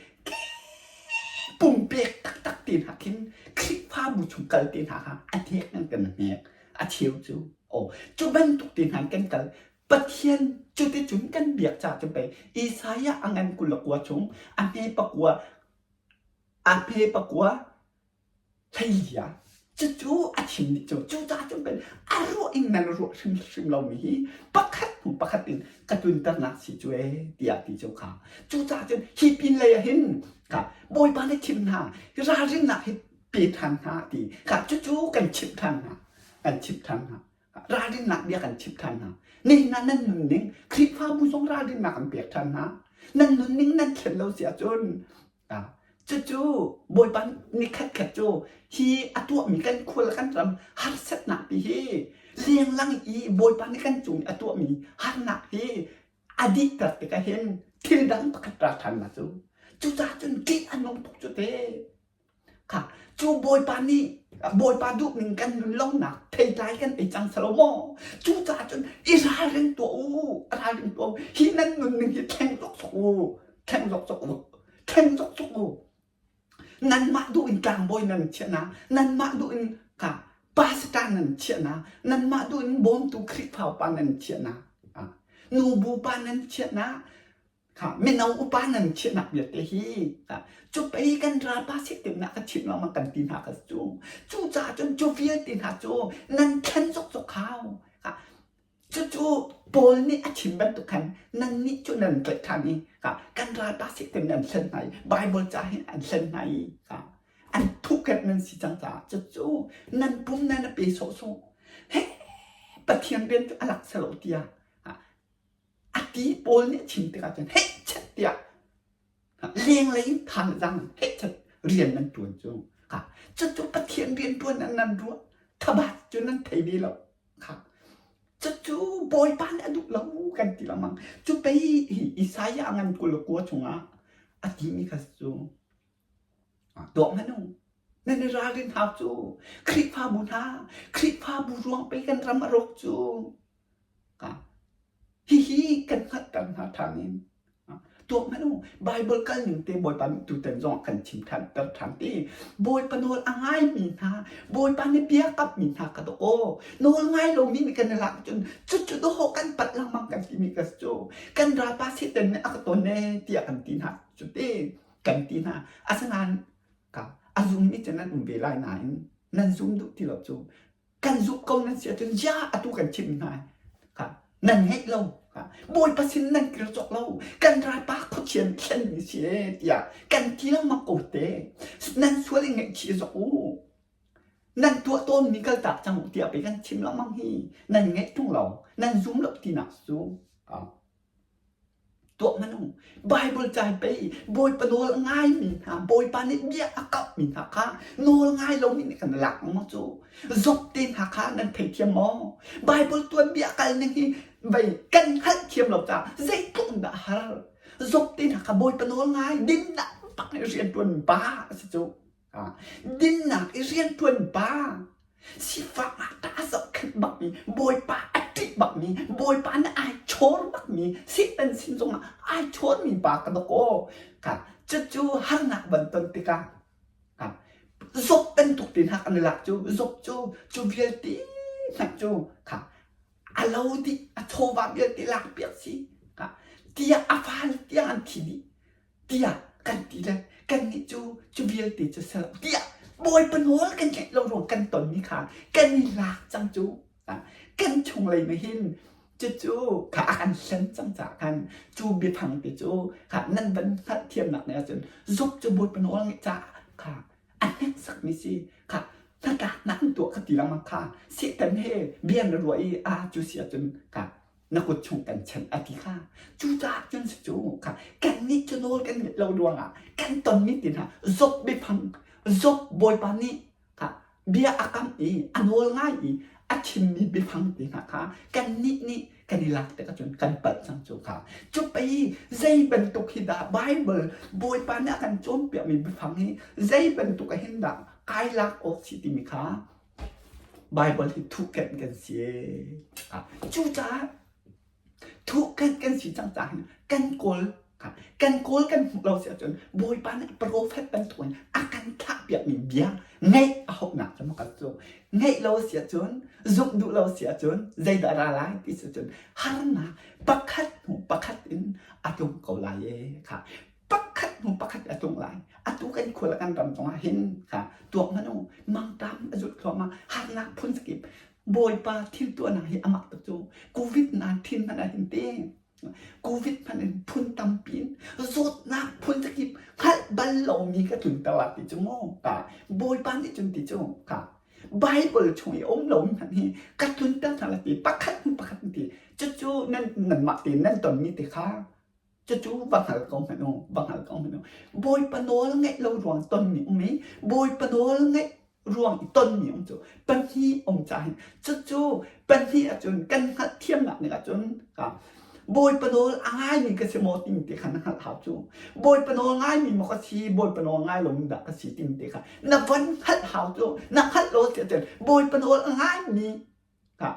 pumpek taktak te hna khin Khrihfabu chung kal te hna kha a hnek nan kan hnek a cheu cu oh cu bantuk te hna kan kal Pathian cuticun kan biak caah cun pei Isaiah a ngan 29 chung a hme pakua a hme pakua hleihlia cucu a chim dih cu cucaah cun pei a ruah in nan ruah hrimhrim lomi hi pakhat hnu pakhat in ka tlunternak si cu ee tiah ti cu kha cucaah cun hi pin lei ah hin kha Bawipa nih thim hna ralrinnak hi pe ṭhan hna ti kha cucu kan chimh ṭhan hna kan chimh ṭhan hna ralrinnak bia kan chimh ṭhan hna. Nihin ah nan nunning Khrihfabu zong ralrinnak an pek ṭhan hna. Nan nunning nan thlen lo si ahcun cucu Bawipa ni khatkhat cu hi a tuahmi kan khua le kan ram harsatnak pi hi lenglang i Bawipa nih kan cung i a tuahmi harnak hi a dihter tikah hin thil dang pakhat ra ṭhan na cu. Cucaah cun ṭih a nung tuk cu te. Kha cu Bawipa nih Bawipa duhning kan nun lonak theitlai kan ei cang salo maw? Cucaah cun i ralring tuah u, ralring tuah u. Hi nan nunning hi thleng zokzok u, thleng zokzok u, thleng zokzok u. Nanmah duh in tlangbawi nan chiah na, nanmah duh in kha pastor nan chiah na, nanmah duh in bawmtu Khrihfa upa nan chiah na, nubu pa nan chiah na, Kha mino upa nan chiahnak vialte hi cu pei kan ralpa siktimnak ka chim lengmang kan ti hna ka cu. Cucaah cun cu vialte hna cu nan thlen zokzok hau. Cucu Paul nih a chim bantuk khan nannih cu nan tlaih ṭhan i kan ralpa siktim nan hlen hna i Baibal ca hin an hlen hna i an thuhkanh nan si cang caah cucu nan pum nan a pe sawhsawh. He Pathian rian cu a lak selo tiah A ti pawl nih a chim tikah cun hehchet tiah lenglei in thazang hehchet rian nan ṭuan cu kha cucu Pathian rian ṭuan an nan ruah thabat cu nan thei ve lo kha cucu Bawipa nih a duh lo kan ti lengmang cu pei hi Isaiah ngan 29 chungah a timi kha cu tuah hmanh u nan i ralrin hau cu Khrihfabu hna Khrihfabu ruang pei kan ram a rawk cu Hihi kan hngalhter hna ṭhan in tuak hmanh u. Baibal kal ning te Bawipa nih tutan zong a kan chim ṭhan ter ṭhan ti. Bawipa nawl a ngaimi hna, Bawipa nih bia kamhmi hna ka dawk aw. Nawl ngai lomi nih kan i lak cun cucu dawh kan palh lengmang kan timi ka si cu. Kan ralpa Satan nih a ka ton ee tiah kan ti hna cu ti. Kan ti hna. Asinain ka a zummi cu nan um ve lai nain nan zum duh ti lo cu. Kan zumh ko nan si ahcun ya atu kan chimh hna kha nan ngeih lo kha Bawipa sin nan kir cawk lo kan ralpa khuachian thlenmi si e tiah kan ti lengmang ko te nan sual i ngaihchih zok u nan tuah tawnmi kaltak cang u tiah pei kan chim lengmang hi nan ngeih ṭung lo nan zum lo tinak cu Tuah hmanh u. Baibal ca hi pei Bawipa nawl a ngaimi hna, Bawipa nih bia a kamhmi hna kha nawl ngai lomi nih kan lak maw cu? Job te hna kha nan theithiam maw? Baibal tuanbia kal ning hi vei kan hngalhthiam lo caah zeitluk in dah a har. Job te hna kha Bawipa nawl ngai dinnak bak in rianṭuan pa a si cu. Dinnak i rianṭuan pa sifak ah ṭah zohkhenh bakmi Bawipa a ṭih bakmi Bawipa nih ai chawr bakmi Satan sin zongah ai chawrmi pa ka dawk aw. Ka cucu harnak van ton tikah Job bantuk te hna kan i lak cu Job cu cu vialte hmanh cu kha a lo dih a chawva vialte lak piak si tiah a fale tiang an thi dih. Tiah kan ti le kannih cu cu vialte cu si lo tiah Bawipa nawl kan tlaih lo ruang kan tonmi kha kan i lak cang cu. Kan chunglei nih hin cucu kha a kan hlen cang caah khan cu biafang te cu kha nan van hngalhthiamnak nih ahcun zuk cu Bawipa nawl ngeih caah kha a hneksakmi si kha hnatlaknak an tuah kha ti lengmang kha Satan he bia na ruah i a cu si ahcun kha na kut chung kan chanh a ti kha cucaah cun si cu kha kannih cu nawl kan ngeih lo ruangah kan tonmi ti hna Job biafang Job Bawipa nih kha bia a kam i a nawl ngai i a chimmi biafang ti hna kha kannih nih kan i lak tikah cun kan palh cang cu kha cu pei zei bantuk hi dah Bible Bawipa nih a kan cawnpiakmi biafang hi zei bantuk ah hin dah kai lak awk si timi kha Baibal hi thuhkenh kan si. Cucaah thuhkenh kan si cang caah hin kan kawl kan kawl kan hmuh lo si ahcun Bawipa nih profet bantukin a kan thlahpiakmi bia ngaih a hauhnak cu maw cu ngaih lo si ahcun zumh duh lo si ahcun zeidah ra lai ti si ahcun harnak pakhat hnu pakhat in a tlung ko lai ee kha pakhat hnu pakhat a tlung lai. Atu kan khua le kan ram zongah hin kha tuak hmanh u mangṭam a zulh thluahmah harnak phun zakip Bawipa thil tuahnak hi amak tuk cu COVID-19 hmanh ah hin te COVID hmanh in phun tampi in zawtnak phun zakip hngalh bal lomi ka tlunter la ti cu mu ka Bawipa nih cun ti cu ka Bible chung i um lomi hmanh hi ka tlunter hna la ti pakhat hnu pakhat ti cucu nan nanmah tein nan tonmi te kha Cucu va hngal ko hmanh u, va hngal ko hmanh u. Bawipa nawl ngaih lo ruang tonmi um i Bawipa nawl ngaih ruang i tonmi um cu pahnih um ca hin cucu pahnih ahcun kan hngalhthiamnak ning ahcun ka. Bawipa nawl a ngaimi ka si maw timi te kha na hngalh hau cu. Bawipa nawl ngaimi maw ka si, Bawipa nawl ngai lomi dah ka si timi te kha na van hngalh hau cu. Na hngalh lo si ahcun Bawipa nawl a ngaimi kha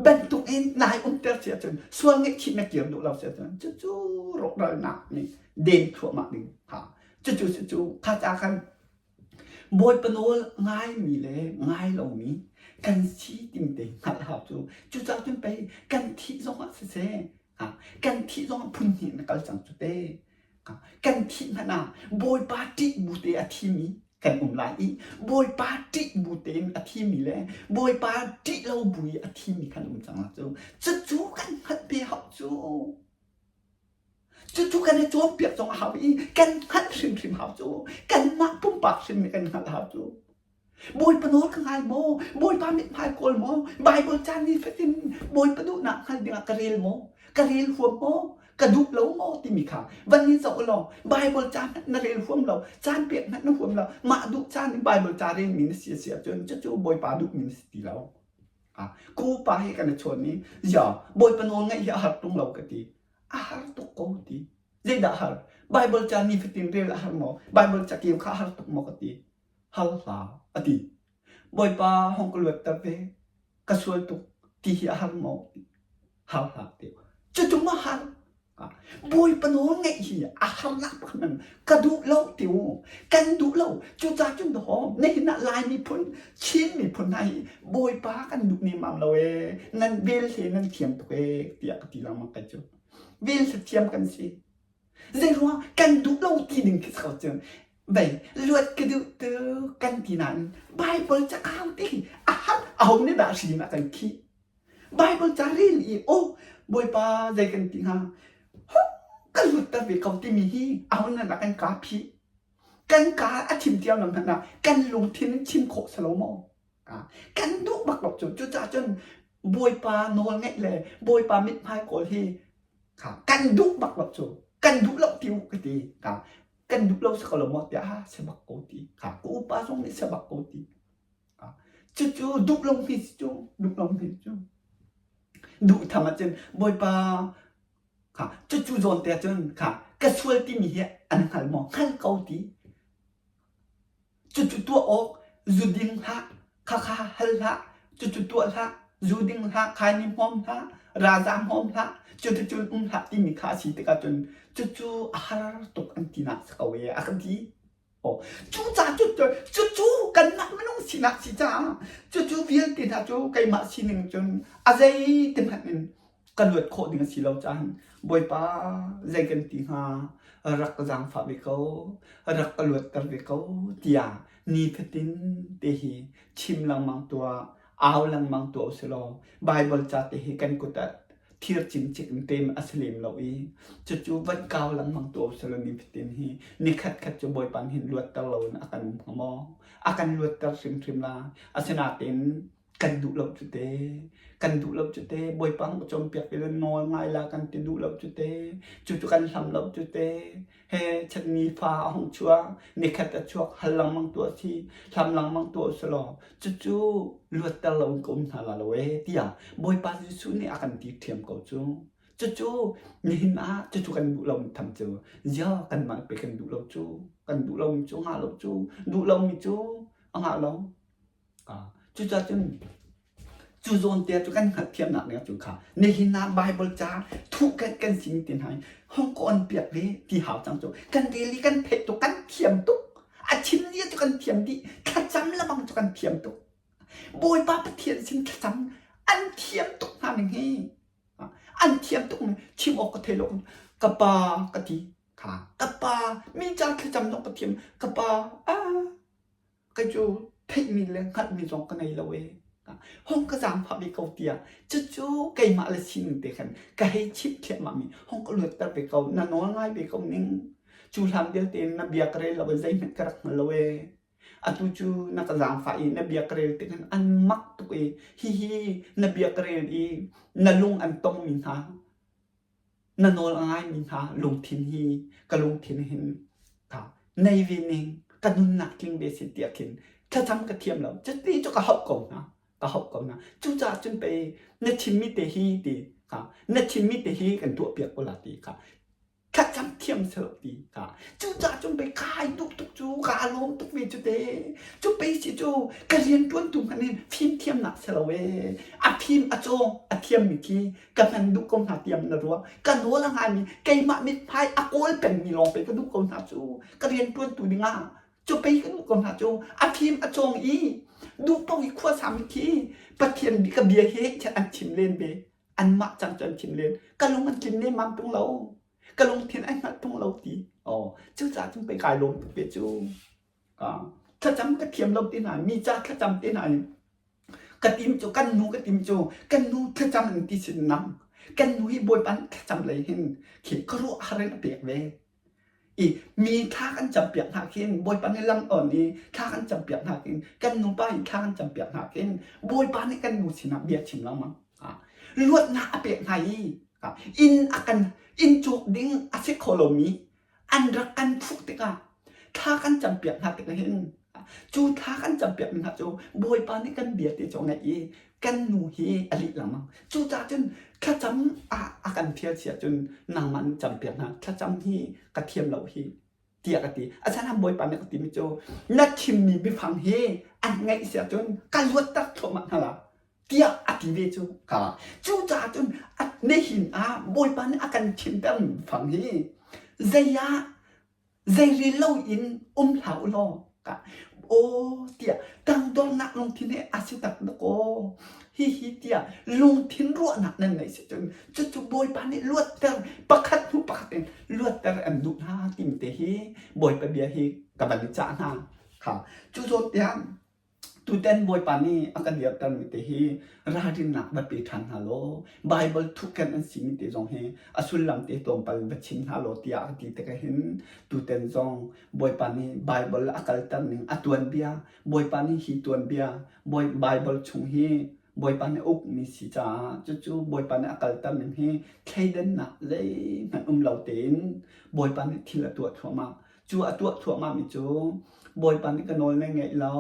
bantuk in nai umter si ahcun sual ngaihchih na kir duh lo si ahcun cucu rawhralnak nih den thluahmah ding kha cucu cucu kha ca khan Bawipa nawl ngaimi le ngai lomi kan si timi te hngalh hau cu. Cucaah cun pei kan thih zongah siseh, kan thih zongah phun hnih na kal cang cu te. Kan thih hmanh ah Bawipa ṭih bu te a thimi kan um lai i Bawipa ṭih bu tein a thimi le Bawipa ṭih lo bu i a thimi kan um cang la cu. Cucu kan hngalh ve hau cu. Cucu kan i cawnpiak zong a hau i kan hngalh hrimhrim hau cu. Kanmah pumpak hrim nih kan hngalh hau cu. Bawipa nawl ka ngai maw? Bawipa mithmai kawl maw? Baibal caan nifatin Bawipa duhnak hngal dingah ka rel maw? Ka rel huam maw? Ka duh lo maw? timi kha van i zoh law Baibal ca hmanh na rel huam lo, caan pek hmanh na huam lo, mah duh caan in Baibal ca relmi na si a si ahcun cucu Bawipa duhmi na si ti lo. Ka upa he kan i chawn i, ya, Bawipa nawl ngaih hi a har tung lo ka ti. A har tuk ko ti. Zeidah har? Baibal ca nifatin rel a har maw? Baibal cakeu kha a har tuk maw ka ti. Hal hlah a ti. Bawipa hong ka luatter ve. Ka sual tuk ti hi a har maw? Hal hlah ti. Cucu ma har? Bawipa nawl ngeih hi a harnak pakhat man ka duh lo ti u. Kan duh lo. Cucaah cun dawh nihin ah Lai miphun, Chin miphun hna hi Bawipa kan duh nemam lo ee. Nan vel he nan thiam tuk ee tiah ka ti lengmang kai cu. Vel he thiam kan si. Zeiruang kan duh lo ti ding khi ko cun vei luat ka duh tu kan ti nain Bible cakau ti hi a har aho nih dah hri in a kan khih. Baibal ca rel i aw Bawipa zei kan ti hnga ka lutter ve ko timi hi aho nan ah kan kaa phih kan kaa a chim tiang lam hmanh ah kan lungthin in chim khawh si lo maw kan duh bak lo cu cucaah cun Bawipa nawl ngaih le Bawipa mithmai kawl hi kan duh bak lo cu kan duh lo ti u ka ti kan duh lo si ko lo maw tiah si bak ko ti ka upa zong nih si bak ko ti Cucu duh lo mi cu duh lo mi cu duh tham ahcun Bawipa kha cucu zawn te ahcun kha ka sual timi hi an hngal maw? Hngal ko ti. Cucu tuah awk zu ding hlah, khakha hal hlah, cucu tuah hlah, zu ding hlah, khaini hmawm hlah, raza hmawm hlah, cuticun um hlah timi kha a si tikah cun cucu a har tuk an tinak si ko ee a kan ti. Cucaah cucu kanmah minung sinak si caah cucu vialte hna cu keimah sining cun a zei ti hmanh in ka luat khawh ding a si lo caah Bawipa zei kan ti hnga rak ka zaangfah ve ko rak ka luatter ve ko tiah nifatin te hi chim lengmang tuah au lengmang tuah usilaw Baibal ca te hi kan kut ah thir cingcik in tem a si lem lo i cucu van kau lengmang tu silo nifatin hi nikhat khat cu Bawipa nih hin luatter lo in a kan um hnga maw? A kan luatter hrimhrim la. Asinain kan duh lo cu te. Kan duh lo cu te. Bawipa ka cawnpiak ti le nawl ngai la kan ti duh lo cu te. Cucu kan hlam lo cu te. He chatmi fa a hung chuak nikhat a chuak hal lengmang tu a si hlam lengmang tu a si law cucu luatter lo in ka um hna la lo ee tiah Bawipa Jesuh nih a kan ti ṭhiam ko cu. Cucu nihin ah cucu kan duh lomi tham cu zia kanmah pe kan duh lo cu kan duh lomi cu ngah lo cu duh lomi cu a ngah lo. Cucaah cun cu zawn te cu kan hngalhthiamnak ning cu kha nihin ah Baibal ca thuh kan kan sin ti hna hong ka on piak ve ti hau cang cu kan rel i kan theih tuk kan thiam tuk a chim ni cu kan thiam dih thlacam lebang cu kan thiam tuk Bawipa Pathian sin thlacam an thiam tuk hna ning hi an thiam tuk ning chim awk ka thei lo ka pa ka ti kha ka pa mi ca thlacam zong ka thiam ka pa ah Kei cu theihmi le hngalhmi zong ka ngei lo ee. Hong ka zaangfah ve ko tiah cucu keimah le sining te khan ka hei chimh thliahmahmi hong ka luatter ve ko na nawl ngai ve ko ning cu hlan vialte in na bia ka rel lo i zeihmanh ka rak hngal lo ee atu cu na ka zaangfah i na bia ka rel tik hin an mak tuk i hihi na bia ka rel i na lung an tongmi hna Na nawl a ngaimi hna lungthin hi ka lungthin hin ka nei ve ning, ka nunnak tling ve si tiah khin thlacam ka thiam lo. Cuti cu ka hauh ko hna. Ka hauh ko hna. Cucaah cun pei na chimmi te hi ti Kha na chimmi te hi kan tuahpiak ko la ti kha thlacam thiam seh ti kha. Cucaah cun pei kai duh tuk cu kaa lawm tuk ve cu te. Cu pei si cu ka rianṭuantu hmanh hin fimthiamnak si lo ee. A fim a cawng a thiammi khi ka hman duh ko hna tiang na ruah. Ka nawl a ngaimi keimah mithmai a kawl pengmi lawng pei ka duh ko hna cu. Ka rianṭuantu dingah cu pei ka duh ko hna cu. A fim a cawng i duh paoh i khua sami khi Pathian ka bia hi an chim len ve. Anmah cang cu an chim len. Ka lung an tlin nemmam tung lo. Ka lungthin ai hngalh tung lo ti. Oh, cucaah cun pei kai lawm tuk ve cu. Thlacam ka thiam lo ti hna, mi ca thlacam te hna in ka tim cu kan nu ka tim cu kan nu thlacam an ti sin nang kan nu hi Bawipa nih thlacam lei hin khi khuaruah har in a pek ve. I mi thla kan campiak hna khin Bawipa nih lam on i thla kan campiak hna khin kan nupa hi thla kan campiak hna khin Bawipa nih kan nu sinah bia chim lengmang. Luatnak a pek hna i inn a kan inn cawk ding a si kho lomi an rak kan phuh tikah thla kan campiak hna tikah hin cu thla kan campiakmi hna cu Bawipa nih kan bia te cu a ngaih i kan nu hi a lih lengmang. Cucaah cun thlacam ah a kan fial si ahcun nangmah nih campiak hna thlacam hi ka thiam lo hi tiah ka ti. Asinain Bawipa nih a ka timi cu na chimmi biafang hi an ngaih si ahcun ka luatter thluahmah hna la tiah a ti ve cu. Cucaah cun nihin ah Bawipa nih a kan chimter fang hi zei ah zei rel loin um hlah u law aw tiah tangdornak lungthin he a si tak dakaw hihi tiah lungthin ruahnak nan neih si cun cucu Bawipa nih luatter pakhat hnu pakhat in luatter an duh hna timi te hi Bawipa bia hi ka van i cah hna kha cu zawn tiang Tutan Bawipa nih a kan dirtermi te hi ralrinnak va pe ṭhan hna law Baibal thuhkenh an simi te zong hi a sullam te tlawmpal va chim hna law tiah a ti tikah hin tutan zong Bawipa nih Baibal a kalter ning a tuanbia Bawipa nih hi tuanbia Baibal chung hi Bawipa nih a ukmi si caah cucu Bawipa nih a kalter ning hi thleidannak zeihmanh um lo tein Bawipa nih thil a tuah thluahmah. Cu a tuah thluahmahmi cu Bawipa nih ka nawl nan ngaih lo,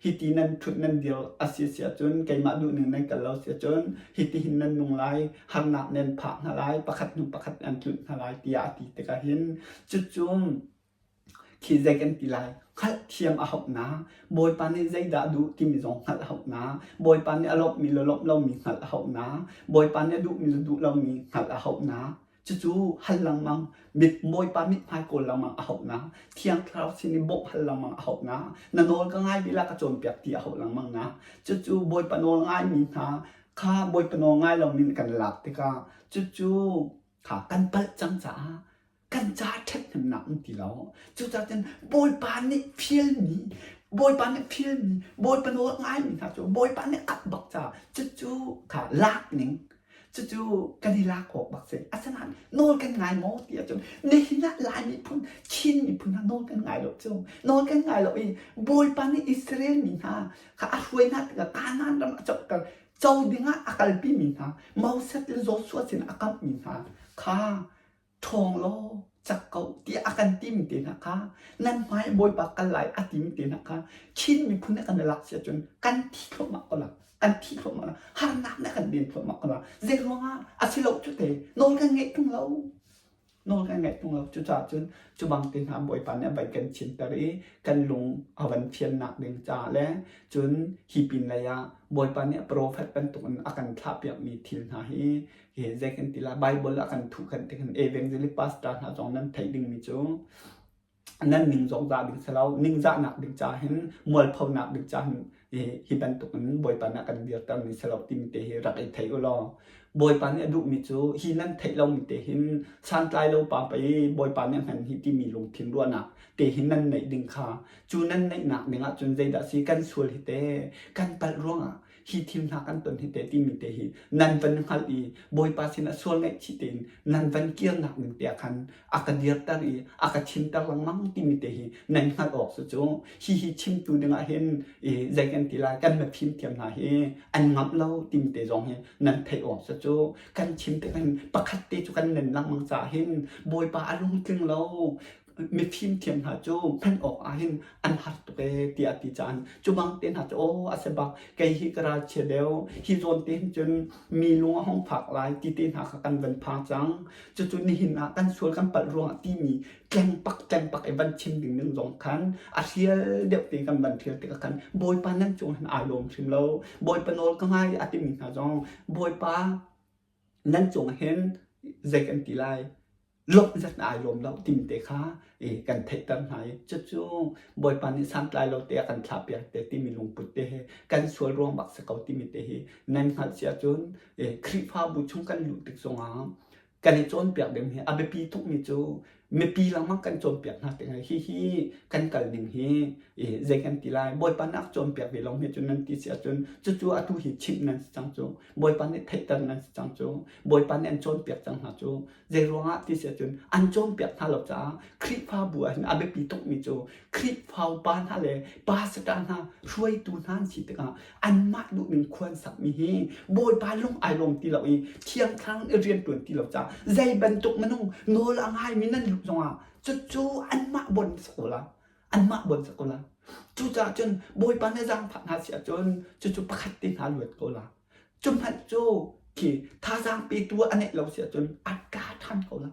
hiti nan ṭhut nan dir a si si ahcun keimah duhning nan kal lo si ahcun hiti hin nan nung lai, harnak nan phak hna lai, pakhat hnu pakhat an tlunh hna lai tiah a ti tikah hin cucu khi zei kan ti lai hngalhthiam a hauh na Bawipa nih zeidah a duh timi zong hngalh a hauh na Bawipa nih a lawmhmi le lawmh lomi hngalh a hauh na Bawipa nih a duhmi le duh lomi hngalh a hauh na Cucu hal lengmang, mit Bawipa mithmai kawl lengmang a hauh na, Thiang Thlarau sin i bawmh hal lengmang a hauh na, na nawl ka ngai bih la ka cawnpiak ti a hauh lengmang na. Cucu Bawipa nawl ngaimi hna kha Bawipa nawl ngai lomi nih kan lak tikah cucu kha kan palh cang caah kan ca ṭhathnemnak um ti lo. Cucaah cun Bawipa nih fialmi, Bawipa nih fialmi, Bawipa nawl ngaimi hna cu Bawipa nih kap bak caah cucu kha lak ning Cucu kan i lak awk bak si. Asinain nawl kan ngai maw ti ahcun nihin ah Lai miphun, Chin miphun hna nawl kan ngai lo cu. Nawl kan ngai lo i Bawipa nih Israel mi hna kha a hruai hna tikah Kanaan ram a coter. Co dingah a kalpi mi hna Moses le Joshua sin a kamhmi hna kha ṭhawng law cak ko tiah a kan timi te hna kha nan hmai Bawipa kal lai a timi te hna kha Chin miphun nih kan i lak si ahcun kan thi thluahmah ko la kan thi thluahmah la harnak nih kan den thluahmah ko la zei ruangah a si lo cu te nawl kan ngeih tung lo nawl kan ngeih tung lo cucaah cun cu bang te hna Bawipa nih a vai kan chimter i kan lung a van fiannak ding caah le cun hi pin lei ah Bawipa nih profet bantukin a kan thlahpiakmi thil hna hi Hi zei kan ti la Bible a kan thuh kan ti kan evangelist pastor hna zong nan theih dingmi cu nan ning zong zah ding si lo ningzahnak ding ca hin mualphonak ding ca hin hi bantuk in Bawipa nih a kan dirter mi si lo timi te hi rak i thei u law Bawipa nih a duhmi cu hi nan theih lomi te hin santlai lo pa pei Bawipa nih a hman hi timi lungthin ruahnak te hi nan neih ding kha cu nan neihnak ding ah cun zeidah si kan sual hi te kan palh ruangah hi thil hna kan ton hi te timi te hi nan van hngalh i Bawipa sinah sual ngaihchih tein nan van kirnak ding te ah khan a ka dirter i a ka chimter lengmang timi te hi nan hngalh awk cu cu hi hi chimtu dingah hin i zei kan ti lai kan mafim thiam hna hi an ngamh lo timi te zong hi nan theih awk cu cu kan chim tik hin pakhat te cu kan nen lengmang caah hin Bawipa a lungtling lo. Mifim thiam hna cu hman awk ah hin an har tuk ee tiah a ti caan cu bang te hna cu aw a si bak kei hi ka ralchia deuh hi zawn te hin cun mi lung a hung fak lai ti te hna kha kan van phang cang. Cucu nihin ah kan sual kan palh ruangah timi tlengpak tlengpak i van chim ding ning zong khan a hrial deuh te kan van hrial tikah khan Bawipa nan cung hin aa lawm hrim lo. Bawipa nawl ka ngai a timi hna zong Bawipa nan cung hin zei kan ti lai lawmh zat ai lawm lo timi te kha kan theihter hna i cucu Bawipa nih santlai lo te a kan thlahpiak te timi lungput te he kan sual ruang bak si ko timi te hi nan hngalh si ahcun Khrihfabu chung kan luh tik zongah kan i cawnpiak ding hi a biapi tukmi cu mipi lengmang kan cawnpiak hna tikah hihi kan kal ning hi zei kan ti lai Bawipa nih a cawnpiak ve lo hme cu nan ti si ahcun cucu atu hi chimh nan si cang cu Bawipa nih theihter nan si cang cu Bawipa nih an cawnpiak cang hna cu zei ruangah ti si ahcun an cawnpiak hna lo caah Khrihfabu ah hin a biapi tukmi cu Khrihfa upa hna le pastor hna hruaitu hna an si tikah anmah duhning khuan sakmi hi Bawipa lung ai lawm ti lo i Thiang Thlarau nih rian ṭuan ti lo caah zei bantuk minung nawl a ngaimi nan luh zongah cucu anmah bon si ko la anmah bon si ko la. Cucaah cun Bawipa nih zaangfah hna si ahcun cucu pakhat te hna luat ko la. Cu hmanh cu khi thazaang petu a neih lo si ahcun a tla ṭhan ko la.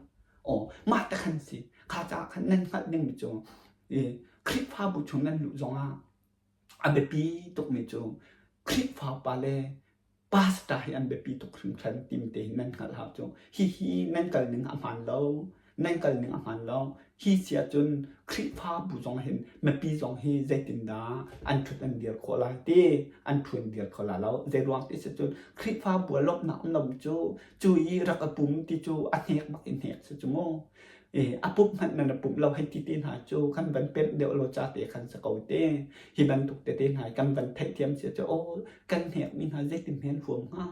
Aw mah te khan si. Kha caah khan nan hngalh dingmi cu Khrihfabu chung nan luh zongah a biapi tukmi cu Khrihfa upa le pastor hi an biapi tuk hringhran timi te hi nan hngalh hau cu. Hihi nan kal ning a hmaan lo. Nan kal ning a hmaan lo. Hi si ahcun Khrihfabu zong hin mipi zong hi zeitindah an ṭhut an dir khawh lai ti an ṭhu an dir kho lai lo. Zei ruang ti si cun Khrihfabu ah lawmhnak um lo cu cu i rak a pum ti cu a hnek bak in hnek si cu mu. A pumh hmanh nan a pumh lo hei ti te hna cu kan van pemh deuh lo ca te khan si ko te. Hi bantuk tete hna kan van theihthiam si cu aw kan hnekmi hna zeitin hen huam hnga.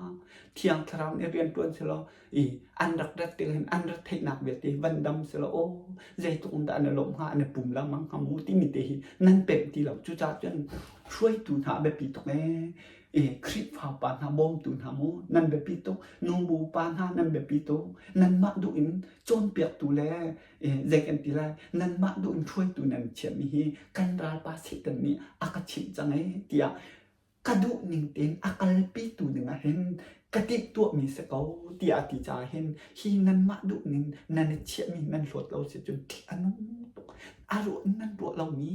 Thiang Thlarau nih rian ṭuan selaw i an rak rat tik hin an rat theihnak vialte van dam selaw aw zeitluk in dah an i lawmh hnga an i pum lengmang hnga mu timi te hi nan pemh ti lo. Cucaah cun hruaitu hna a biapi tuk ee. Khrihfa pa hna bawmtu hna mu nan biapi tuk nubu pa hna nan biapi tuk nanmah duh in cawnpiaktu le zei kan ti lai nanmah duh in hruaitu nan chiahmi hi kan ralpa Satan nih a ka chimh cang ee tiah ka duh ning tein a kalpitu ding ah hin ka timhtuahmi si ko tiah a ti caah hin hi nanmah duh ning nan i chiahmi nan hlawt lo si cun ṭih a nung tuk a ruah in nan ruah lomi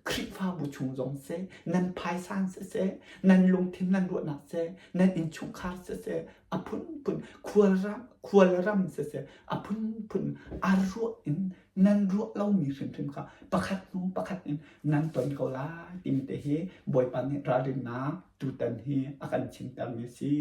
Khrihfabu chung zong seh nan phaisa siseh nan lungthin nan ruahnak seh nan innchungkhar siseh a phunphun khualram khualram siseh a phunphun a ruah in nan ruah lomi hrimhrim kha pakhat hnu pakhat in nan ton ko lai timi te hi Bawipa nih ralrinnak tutan hi a kan chimtermi a si.